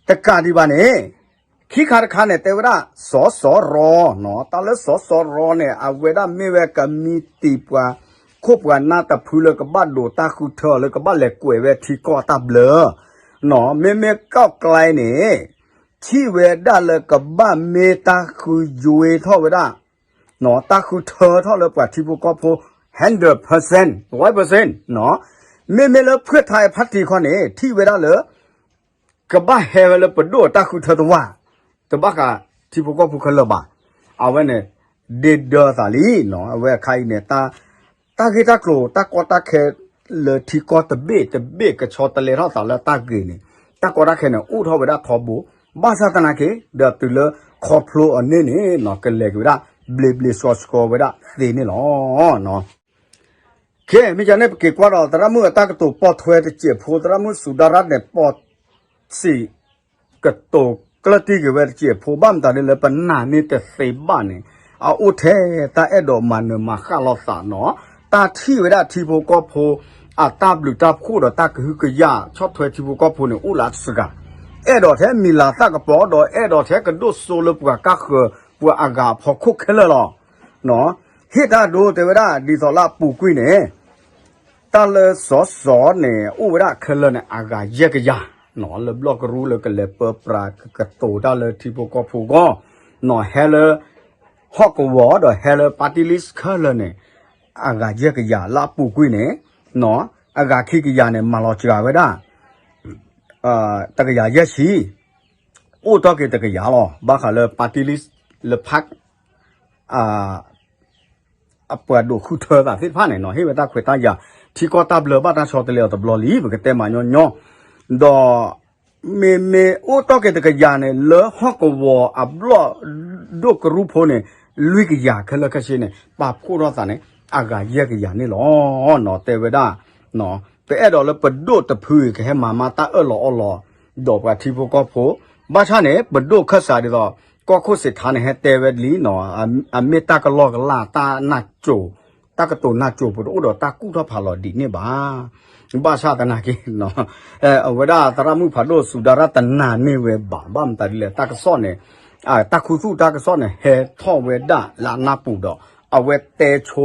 တကးဒံးဘၣ်န့ၣ် ခံခါတခါန့ၣ် တဲဝဲဒၣ် စီၤစီၤရီနီၤ တၢ်လၢစီၤစီၤရီန့ၣ် အဝဲဒၣ်မ့ၢ်ဝဲကမံးတံာ်ပှၤ ခိၣ်ပှၤနၢ်တဖုလၢကဘၣ်ဒိးတၢ်ဃုထၢလၢကဘၣ်လဲၤကွဲးဝဲထံကီၢ်တၢ်ဘျၢ မ့မ့ၢ်ကီၢ်ကျဲန့ၣ် ထံၣ်ဝဲဒၣ်လၢကဘၣ်မ့ၢ်တၢ်ဃုယွ့ထီၣ်ဝဲဒၣ် တၢ်ဃုထၢထီၣ်လၢပှၤထံဖိကီၢ်ဖိ hundred percent ร้อยเปอร์เซ็นต์ မ့မ့ၢ်လၢဖုၣ်ထါအ party ခီန့ၣ် ထံၣ်ဝဲဒၣ်လၢ ကဘၣ်ဟဲဝဲလၢပဒိၣ်အတၢ်ဃုထၢတဝၢ် တဘၣ်ဃးထံဖိကီၢ်ဖိခဲလၢာ်ဘၣ်. အဝဲန့ၣ် ဒ့ဒၢသးလံနီၤ အဝဲအခါအံၤန့ၣ် တၢ်ဂ့ၢ်တၢ်ကျိၤ တၢ်ကီတၢ်ခဲလၢထံကီၢ်တဘ့ၣ်တဘ့ၣ် ကဆီတလဲထီၣ်သးလၢတၢ်ဂ့ၤန့ၣ် တၢ်ကီတၢ်ခဲန့ၣ် အိၣ်ထီၣ်ဝဲဒၣ်ထီဘိ ဘၣ်ဆၣ်သနာ်က့ ဒီးတုၤလၢခီဖျိအန့ၣ်န့ၣ်နီၤ ကလဲၤက့ၤဝဲဒၣ် ဘျ့ဘျ့ဆှီဆှီဝဲဒၣ်သ့န့ၣ်လီၤ. ကဲ မ့ၢ်ကန့ၣ် ပက့ၤကွၢ်ဒီး သရၣ်မုၣ်အတၢ်ကတိၤပိာ်ထွဲတစဲးဖိ သရၣ်မုၣ်စူၤဒၤရၣ်န့ၣ် ပိာ်စံး ကတိၤကျၢၢ်တံၢ်က့ၤဝဲတစဲးဖိ ဘၣ်မတၤဒ်လၢပနာ်န့ၢ်တသ့ဘၣ်န့ၣ် အအိၣ်ထဲတၢ်အဲၣ်ဒိးမၤနၢၤမၤဃၣ်လိာ်သးနီၤ တၢ်ထံၣ်ဝဲဒၣ်ထံဖိကီၢ်ဖိ အတၢ်ဘျုးတၢ်ဖှိၣ်ဒီးတၢ်ကဟုကယာ်ဆီၣ်ထွဲထံဖိကီၢ်ဖိန့ၣ် အိၣ်လၢအစှၤ အဲၣ်ဒိးထဲမံၤလၤသၣ်ကပီၤ ဒီးအဲၣ်ဒိးထဲကဒိၣ်စိလၢပှၤကါဃၢၤ ပှၤအဂၤအဖီခိၣ်ခဲလၢာ်လီၤ. ဟ့ၣ်တၢ်ဒိတဲဝဲဒၣ် ဒ်သိးလၢအပူၤကွံာ်န့ၣ် တၢ်လၢစီၤစီၤန့ၣ် အိၣ်ဝဲဒၣ်ခဲလၢာ်န့ၣ် အဂၤယဲၢ်ကယၤ, လၢဘျီၣ်ကရူၢ်လၢကလဲၤပၢပြးကကတိၤတၢ်လၢထံဖိကီၢ်ဖိအဂီၢ်, ဟဲလၢ ဟီၣ်ကဝီၤဒီးဟဲလၢ party list ခဲလၢာ်န့ၣ် အဂၤယဲၢ်ကယၤလၢအပူၤကွံာ်န့ၣ်, အဂၤခံကယၤန့ၣ် မၤလီၤစှၤဝဲဒၣ် တကယၤယဲၢ်ဆံ, အိၣ်တီၢ်က့ၤတကယၤလီၤ. ဘၣ်ဃးလၢ party list လၢ party အပှၤဒိးဃုထၢသးသ့ၣ်တဖၣ်န့ၣ်နီၤ ဟ့ၣ်ဝဲတၢ်ခွဲးတၢ်ယာ် ထံကီၢ်တၢ်ဘျၢဘၣ်တၢ်ဆီတလဲအီၤတဘျီလံ ပကတဲမၤညီညီ, ဒီး မ့မ့ၢ်အိၣ်တီၢ်က့ၤတကယၤန့ၣ် လၢဟီၣ်ကဝီၤအဘျီၣ်ဒိၣ်ကရူၢ်ဖိန့ၣ် လွံၢ်ကယၤခဲလၢာ်ခဲဆ့န့ၣ် ပာ်ဖှိၣ်ထီၣ်သးန့ၣ် အဂၤယဲၢ်ကယၤန့ၣ်လီၤ. တဲဝဲဒၣ် ပအဲၣ်ဒိးလၢပဒိၣ်တဖုအံၤ ကဟဲမၤမါတၢ်အၢၣ်လီၤအီလီၤ ဒီးပှၤထံဖိကီၢ်ဖိ, ဘၣ်ဆၣ်န့ၣ် ပဒိၣ်ခၢၣ်စးဒ်သိး ကီၢ်ခိၣ်စံးထါန့ၣ် ဟဲတဲဝဲလံနီၤ, အမ့ၢ်တၢ်ကလီကလီတၢ်နၢ်စိၤ, တၢ်ကတိၤနၢ်စိၤပတအိၣ်ဒီးတၢ်ကူၣ်ထီၣ်ဖးလီၤဒ်န့ၣ်ဘၣ်. ဘၣ်ဆၣ်သနာ်က့ အဝဲဒၣ်သရၣ်မုၣ်ဖးဒိၣ်စူၤဒါရၣ်တနာ်န့ၢ်ဝဲဘၣ်, ဘၣ်မတၤဒ်လဲၣ် တၢ်ကစီၣ်န့ၣ်, တၢ်ခူသူၣ်တၢ်ကစီၣ်န့ၣ် ဟဲထီၣ်ဝဲဒၣ်လၢအနၢ်ပူၤဒီး အဝဲတဲဆိ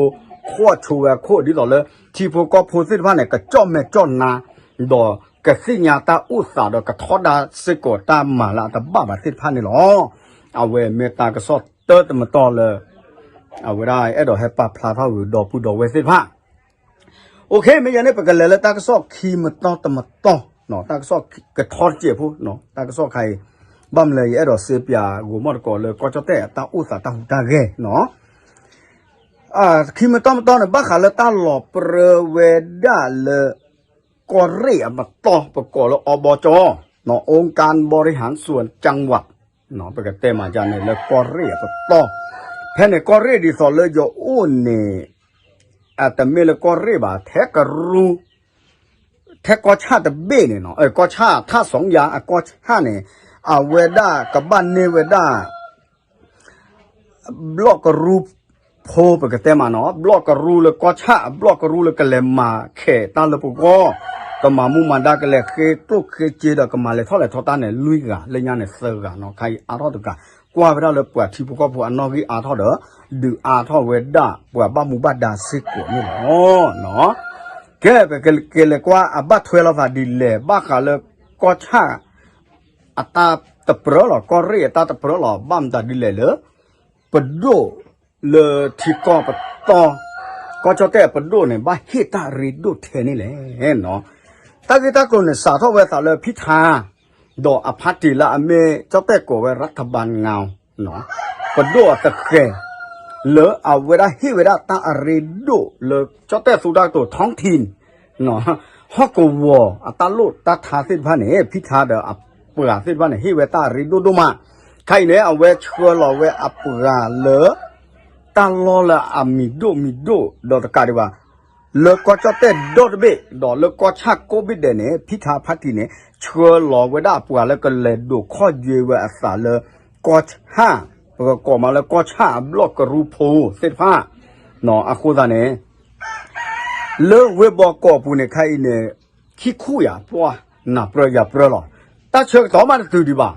ခိးဆိဝဲအခိၣ် ဒ်သိးလၢ ထံဖိကီၢ်ဖိသ့ၣ်တဖၣ်န့ၣ် ကကၠီၣ်မဲာ်ကၠီၣ်နါ ဒီးကသ့ၣ်ညါတၢ်အိၣ်သးဒီးကထီဒါစ့ၢ်ကီးတၢ်မၤလၢအတဘၣ်ဘၣ်သ့ၣ်တဖၣ်န့ၣ်လီၤ. အဝဲမ့ၢ်တၢ်ကစီၣ်တၢတမတီၢ်လၢ အဝဲဒၣ်အဲၣ်ဒိးဟဲပာ်ဖျါထီၣ်ဂုၤဒီပုၢ်ဒီဝဲၢ်သ့ၣ်တဖၣ် OK မ့ၢ်ယၤန့ၣ် ပကလဲၤလၢတၢ်ကစီၣ်ခံမတီၢ်တမတီၢ်, တၢ်ကစီၣ်ကထီတစဲးဖိ, တၢ်ကစီၣ်ခါအံၤ, ဘၣ်မနုၤလဲၣ် ယအဲၣ်ဒိးစ့ပၠးဂိၤမီၢ်တကိးလၢကီၢ်ကၠီၣ်တဲၣ်အတၢ်အိၣ်သးတၢ်ဟူးတၢ်ဂဲၤနီၤ, ခံမတီၢ်တမတီၢ်န့ၣ် ဘၣ်ဃးလၢတၢ်လီၤပြၢဝဲဒၣ်လၢ ကီၢ်ရ့ၣ်အပတီၢ် ပကိးလၢအီဘီကၠီ องค์การบริหารส่วนจังหวัด ပကတဲမၤဒ်န့ၣ်လၢကီၢ်ရ့ၣ်အပတီၢ်, ဖဲန့ၣ်ကီၢ်ရ့ၣ်ဒ်သိးလၢယအိၣ်န့ၣ် အတမ့ၢ်လၢကီၢ်ရ့ၣ်ဘၣ် ထဲကရူ ထဲကီၢ်ဆၣ်တဘ့ၣ်န့ၣ်နီၤ, ကီၢ်ဆၣ်ထၣ်စီယၤအကီၢ်ဆၣ်န့ၣ် အဝဲဒၣ်ကဘၣ်န့ၢ်ဝဲဒၣ် ဘျီၣ်ကရူဖိ ပကတဲမးနီၤ, ဘျီၣ်ကရူလၢကီၢ်ဆၣ် ဘျီၣ်ကရူလၢကလဲၤမၤခဲးတၢ်လၢပဂီၢ်, ကမၤမူမၤဒါ ကလဲၤဃ့ကျိၣ်ဃ့စ့ဒီးကမၤလဲၤထီၣ်လဲၤထီၣ်တၢ်န့ၣ် လွံၢ်ဂၤလၢညါန့ၣ်သၢဂၤနီၤ, ခါအံၤအါထီၣ်တဂၤ, ကွၢ်ဝဲဒၣ်လၢပှၤထံဖိကီၢ်ဖိအနီၣ်ဂံၢ်အါထီၣ်ဒီး ဒုးအါထီၣ်ဝဲဒၣ်ပှၤဘၣ်မူဘၣ်ဒါစ့ၢ်ကီးန့ၣ်လီၤ. ကဲ ပကက့ၤလဲၤကွၢ်အဘၣ်ထွဲလိာ်သးဒ်လဲၣ် ဘၣ်ဃးလၢကီၢ်ဆၣ် အတၢ်တပြၢလီၤ, ကီၢ်ရ့ၣ်အတၢ်တပြၢလီၤ, ဘၣ်မတၤဒ်လဲၣ်လၢ ပဒိၣ်လၢထံကီၢ်ပတီၢ်, ကီၢ်ကၠီၣ်တဲၣ်အပဒိၣ်န့ၣ် ဘၣ်ဟ့ၣ်တၢ်ရ့ဒိၣ်ထဲန့ၣ်လဲၣ်. တၢ်ဂ့ၢ်တၢ်ကျိၤန့ၣ် စးထီၣ်ဝဲသးလၢဖံထါ ဒီးအဖါတံၢ်လၢအမ့ၢ်ကၠီၣ်တဲၣ်ကိးဝဲ ရၤထဘၢၣ်ငါ ပဒိၣ်အတဃဲၤ လၢအဝဲဒၣ်ဟ့ၣ်ဝဲဒၣ်တၢ်အရ့ဒိၣ်လၢ ကၠီၣ်တဲၣ်သူတၢ်ကတိၤ ထီထံၣ် ဟီၣ်ကဝီၤအတၢ်လိၣ်တၢ်ထါသ့ၣ်တဖၣ်န့ၣ် ဖံထါဒီးအပှၤသ့ၣ်တဖၣ်န့ၣ် ဟ့ၣ်ဝဲတၢ်အရ့ဒိၣ်ဒိၣ်မး, ခဲအံၤန့ၣ် အဝဲဆှၢလီၤဝဲအပှၤလၢ တၢ်လီၢ်လၢအမံၤဒိၣ်မံၤဒိၣ်ဒီးတကးဒံးဘၣ် လၢကီၢ်ကၠီၣ်တဲၣ်ဒီတဘ့ၣ် ဒီးလၢကီၢ်ဆၣ်ကိးဘ့ၣ်ဒဲးန့ၣ် ဖံထါဖါတံၢ်န့ၣ် ဆှၢလီၤဝဲဒၣ်အပှၤလၢကလဲၤဒိးခီၣ်ယွဲဝဲအသးလၢ ကီၢ်ဆၣ်, ပကကိးမးလၢကီၢ်ဆၣ်အဘျီၣ်ကရူဖိသ့ၣ်တဖၣ်, အဃိသတးန့ၣ် လၢဝ့ၢ်ဘီကီးပူၤန့ၣ် ခဲအံၤန့ၣ် ခံခူၣ်ယၤပှၢ် နၤပြၢယၤပြၢလီၤ. တၢ်ဆၢကတီၢ်မးတတုၤဒံးဘၣ်,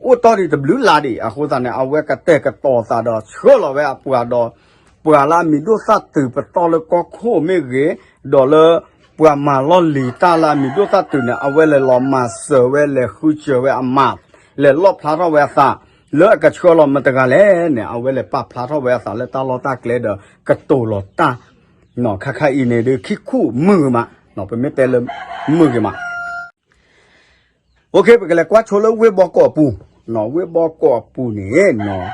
အိၣ်တီၢ်ဒံးတဘျုးလါဒံး အဃိသတးန့ၣ် အဝဲကတဲာ်ကတီၤသးဒီးဆှၢလီၤဝဲအပှၤဒီး ပှၤလၢအမံၤဒိၣ်သၣ်တုၤပတီၢ်လၢကီၢ်ခိၣ်မ့ၢ်ဂ့ၤ, ဒီးလၢ ပှၤမၤလီၢ်လံၤတၢ်လၢအမံၤဒိၣ်သၣ်တုၤန့ၣ် အဝဲလဲၤလီၤမၤစၢၤဝဲ လဲၤဃုစၢၤဝဲအမး, လဲၤလီၣ်ဖျါထီၣ်ဝဲအသး, လၢအကဆှၢလီၤမတၤတဂၤလဲၣ်န့ၣ် အဝဲလဲၤပာ်ဖျါထီၣ်ဝဲအသးလၢတၢ်လီၢ်တၢ်ကျဲဒီး ကတိၤလီၤတၢ် ခဲခါအံၤန့ၣ်ဒီး ခံခူၣ်မုာ်ဂ့ၤမး, ပမ့ၢ်တဲလၢ မုာ်ဂ့ၤမး OK ပကလဲၤကွၢ်ဆိလၢဝ့ၢ်ဘီကီးအပူၤ, ဝ့ၢ်ဘီကီးအပူၤန့ၣ်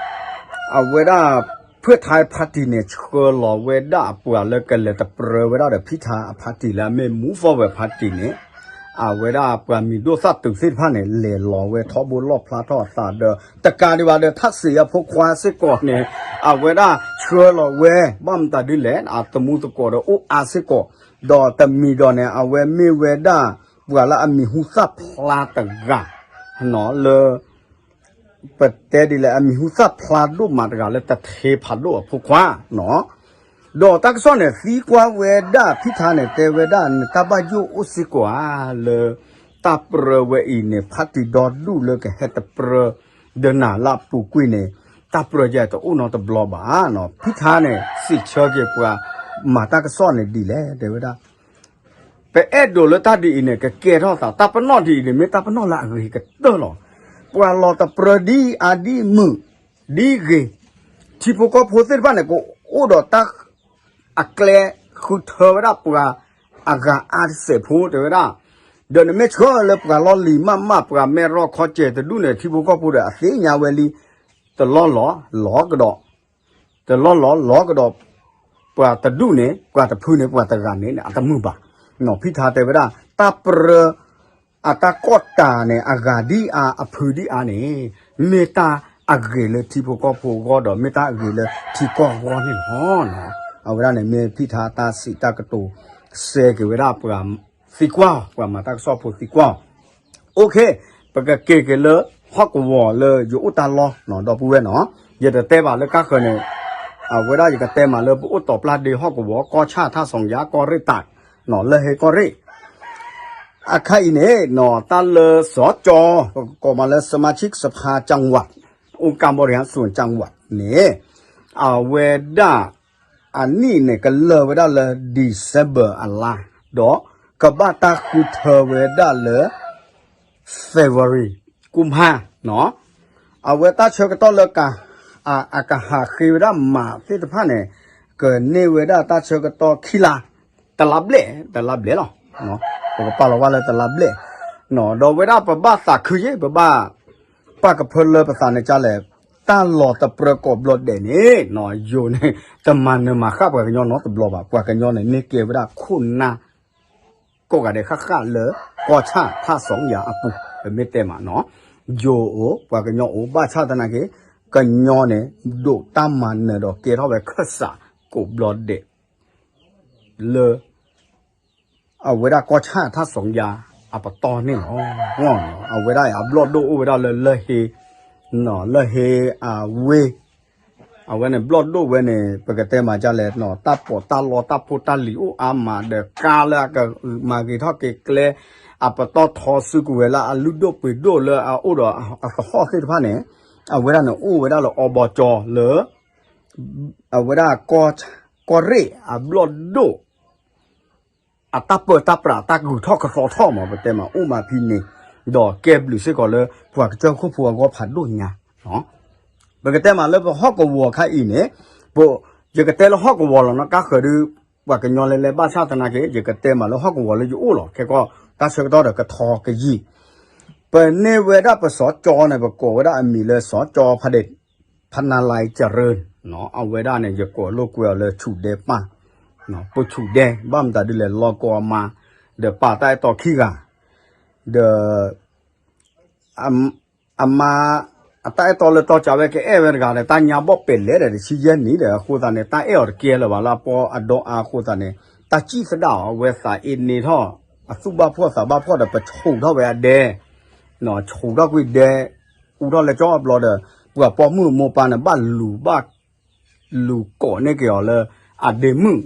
အဝဲဒၣ် ဖုၣ်ထါဖါတံၢ်န့ၣ် ဆှၢလီၤဝဲဒၣ်အပှၤလၢကလဲၤတပြၢဝဲဒၣ်ဒီးဖံထါအဖါတံၢ်လၢအမ့ၢ် Move Forward ဖါတံၢ်န့ၣ်, အဝဲဒၣ်ပှၤမံၤဒိၣ်သၣ်တုၤသ့ၣ်တဖၣ်န့ၣ် လဲၤလီၤဝဲထီဘိလီၣ်ဖျါထီၣ်အသးဒီး တကးဒံးဘၣ်ဒီး ထၣ်စံးအဖိခွါစ့ၢ်ကီးန့ၣ် အဝဲဒၣ်ဆှၢလီၤဝဲ ဘၣ်မတၤဒ်လဲၣ် အသမူသကိးဒီးအိၣ်အါစ့ၢ်ကီး, ဒီးတမံၤဒီးန့ၣ် အဝဲမ့ၢ်ဝဲဒၣ် ပှၤလၢအမံၤဟူသၣ်ဖျါတဂၤ လၢ ပတဲဒ်လဲၣ် အမံၤဟူသၣ်ဖျါဒိၣ်မးတဂၤလၢတထ့ဖးဒိၣ်အဖိခွါ, ဒီးတၢ်ကစီၣ်န့ၣ် သံကွၢ်ဝဲဒၣ်ဖံထါန့ၣ် တဲဝဲဒၣ်န့ၣ် တၢ်ဘၣ်ယိၣ်အိၣ်စ့ၢ်ကီးဧါ လၢ တၢ်ပြၢဝဲအံၤန့ၣ် ဖါတံၢ်ဒီဒူၣ်လၢကဟဲတပြၢ ဒီးနၤလၢအပူၤကွံာ်န့ၣ် တၢ်ပြၢယဲတအိၣ်နီတဘျီဘၣ်နီၤ, ဖံထါန့ၣ် စံးဆၢက့ၤပှၤ မၤတၢ်ကစီၣ်န့ၣ်ဒ်လဲၣ် တဲဝဲဒၣ် ပအဲၣ်ဒိးလၢတၢ်ဒ်အံၤန့ၣ် ကကဲထီၣ်သး တၢ်ပနီၣ်ဒ်အံၤန့ၣ် မ့ၢ်တၢ်ပနီၣ်လၢအဂ့ၤကတၢၢ်လီၤ. ပှၤလီၤတပြၢဒ်အါဒ်မုာ် ဒ်ဂ့ၤ, ထံဖိကီၢ်ဖိသ့ၣ်တဖၣ်န့ၣ် ကအိၣ်ဒီးတၢ် အကျဲဃုထၢဝဲဒၣ်ပှၤအဂၤအါတစဲးဖိ တဲဝဲဒၣ်, ဒီးနမ့ၢ်ဆှၢလၢပှၤလီၢ်လံၤမးမး ပှၤမဲၢ်ရီၣ်ခီစဲးတဒူၣ်န့ၣ် ထံဖိကီၢ်ဖိဒီးအသ့ၣ်ညါဝဲလံ, တလီၢ်လီၤလီၤကဒီး တလီၢ်လီၤလီၤကဒီး ပှၤတဒူၣ်န့ၣ် ပှၤတဖုန့ၣ် ပှၤတဂၤန့ၣ် အတမုာ်ဘၣ်. ဖံထါတဲဝဲဒၣ် တၢ်ပြၢ အတၢ်ကီၢ်တၢ်န့ၣ် အဂၤဒ်အါ အဖုဒ်အါန့ၣ် မ့ၢ်တၢ်အဂ့ၤလၢထံဖိကီၢ်ဖိအဂီၢ်ဒီး မ့ၢ်တၢ်အဂ့ၤလၢထံကီၢ်အဂီၢ်န့ၣ်လီၤ. အဝဲဒၣ်န့ၣ် မ့ၢ်ဖံထါတၢ်စံးတၢ်ကတိၤ စဲက့ၤဝဲဒၣ်ပှၤသံကွၢ် ပှၤမၤတၢ်ကစီၣ်ဖိသံကွၢ် OK, ပကက့ၤက့ၤလၢဟီၣ်ကဝီၤလၢယအိၣ်တၢ်လီၢ်နီၤ ဒီပုၢ်ဝဲၢ်နီၤ, ယတတဲဘၣ်လၢကါဃၢၤန့ၣ်, အဝဲဒၣ်ယကတဲမးလၢပအိၣ်တီၤပျၢ်ဒ့ဟီၣ်ကဝီၤ ကီၢ်ဆၣ်ထၣ်စီၤယၤ ကီၢ်ရ့ၣ်တၢ်နီၤ လၢဟ့ကီၢ်ရ့ၣ် အခါအံၤန့ၣ်နီၤ တၢ်လၢစီၤကၠီ ပကကိးမးလၢ စမၤဆံၣ်စဖါကၠၣ်ဝး အိၣ်ကၣ်ဘီရံဟါစူၣ်ကၠၣ်ဝးန့ၣ်, အဝဲဒၣ် အနံၣ်န့ၣ် ကလၢာ်ဝဲဒၣ်လၢ December အလါ, ဒီးကဘၣ်တၢ်ဃုထၢဝဲဒၣ်လၢ February ကူမၣ်နီၤ, အဝဲတၢ်ဆၢကတီၢ်လၢ အကဟးဃ့ဝဲဒၣ်မးသ့ၣ်တဖၣ်န့ၣ် ကန့ၢ်ဝဲဒၣ်တၢ်ဆၢကတီၢ်ခံလါ, တလါဘျဲၣ်, တလါဘျဲၣ်လီၤ. ပကပာ်လီၤဝဲလၢတလါဘျဲၣ်, ဒီးဝဲဒၣ်ပဘၣ်သးခုယ့ၢ် ပဘၣ် ပၣ်ကဖၢလၢပသးန့ၣ်ကလဲၣ်, တၢ်လီၤတပြၢကိးဘျီဒဲးန့ၣ် ယိၤန့ၣ် တမၤနၢၤမၤဃၣ်ပှၤကညီနီတဘျီဘၣ်, ပှၤကညီန့ၣ် မ့ၢ်ကဲဝဲဒၣ်ခိၣ်နၢ် ကိးဂၤဒဲးဃၣ်ဃၣ်လၢ ကီၢ်ဆၣ်ထၣ်စီၤယၤအပူၤ ပမ့ၢ်တဲမးနီၤ, ယိၤအိၣ် ပှၤကညီအိၣ် ဘၣ်ဆၣ်သနာ်က့ ကညီန့ၣ် ဒိးတၢ်မၤနၢၤဒီးကဲထီၣ်ဝဲခၢၣ်စးကိးဘျီဒဲး လၢ အဝဲဒၣ်ကီၢ်ဆၣ်ထၣ်စီၤယၤအပတီၢ်န့ၣ်လီၤ. အဝဲဒၣ်အဘျီၣ်ဒိၣ်အိၣ်ဝဲဒၣ်လၢလၢၢ်ဟ့, လၢၢ်ဟ့အဝ့ၢ်, အဝဲန့ၣ်ဘျီၣ်ဒိၣ်ဝဲန့ၣ် ပကတဲမးဒ်လဲၣ်, တၢ်ပီးတၢ်လီတၢ်ဖိတၢ်လံၤအိၣ်အါမးဒီး ကါလၢအကမၤဂ့ၤထီၣ်က့ၤကျဲ အပတီၢ်ထီစုကဝဲၤလၢအလုၢ်ဒိၣ်ပှ့ၤဒိၣ်လၢအအိၣ်ဒီးအသဟီၣ်သ့ၣ်တဖၣ်န့ၣ်, အဝဲဒၣ်န့ၣ်အိၣ်ဝဲဒၣ်လၢအီဘီကၠီလၢ အဝဲဒၣ် ကီၢ်ရ့ၣ်အဘျီၣ်ဒိၣ် အတၢ်ပၢတၢ်ပြး တၢ်ဂုၤထီၣ်ကသီထီၣ်မး ပတဲမး အိၣ်မးဖဲန့ၣ်, ဒီးကဲဘျုးစ့ၢ်ကီးလၢ ပှၤကစၢၢ်ခိၣ်ဖိအဂီၢ်ဖးဒိၣ်ညါ. ပကတဲမးလၢပဟီၣ်ကဝီၤခါအံၤန့ၣ်, ပ, ယကတဲလၢဟီၣ်ကဝီၤလီၤနီၤ ကါဃၢၤဒုး ပှၤကညီလဲၤလဲၤဘၣ်ဆၣ်သနာ်က့ ယကတဲမးလၢဟီၣ်ကဝီၤလၢယအိၣ်လီၤ. ခဲကီၢ် တၢ်ဆၢကတီၢ်ဒီးကထီကယံာ် ပန့ၢ်ဝဲဒၣ်ပစီၤကၠီန့ၣ် ပကိးဝဲဒၣ်အမံၤလၢစီၤကၠီဖးဒဲး ဖနလၤကရၢ, အဝဲဒၣ်န့ၣ် ယကိးလိာ်ကွဲအီၤလၢဆူၣ်ဒဲပၢ်, ပဆူၣ်ဒဲ ဘၣ်မတၤဒ်လဲၣ် လီၤကိးအမါ, ဒီးပၢ်တၢ်အဲၣ်တီခံဂၤ, ဒီး အမါ အတၢ်အဲၣ်တီလၢတီကးဝဲ ကအဲၣ်ဝဲတဂၤဒီး တၢ်ညါဘီၣ်ပဲာ်လဲၣ်ဒီး တဆံယဲၢ်နံၣ်ဒီး အဃိသတးန့ၣ် တၢ်အဲၣ်အီၤတကဲလၢၤဘၣ်လၢအပီအဒီအါအဃိသတးန့ၣ် တၢ်စံၣ်သဒၣ်အီၤ အဝဲသးအ့န့ထီၣ် အသူၣ်ဘၣ်ဖှီၣ်သးဘၣ်ဖှီၣ်ဒီး ပဆူၣ်ထီၣ်ဝဲအဒဲ ဆူၣ်ထီၣ်ကွံာ်ဒဲ အူထီၣ်လၢကၠီအဘျီဒီး ပှၤပိာ်မုၣ်မိၢ်ပၢ်န့ၣ် ဘၣ်လူၤဘၣ် လူၤကိးန့ၢ်က့ၤအီၤလၢ အဒ့မုၣ်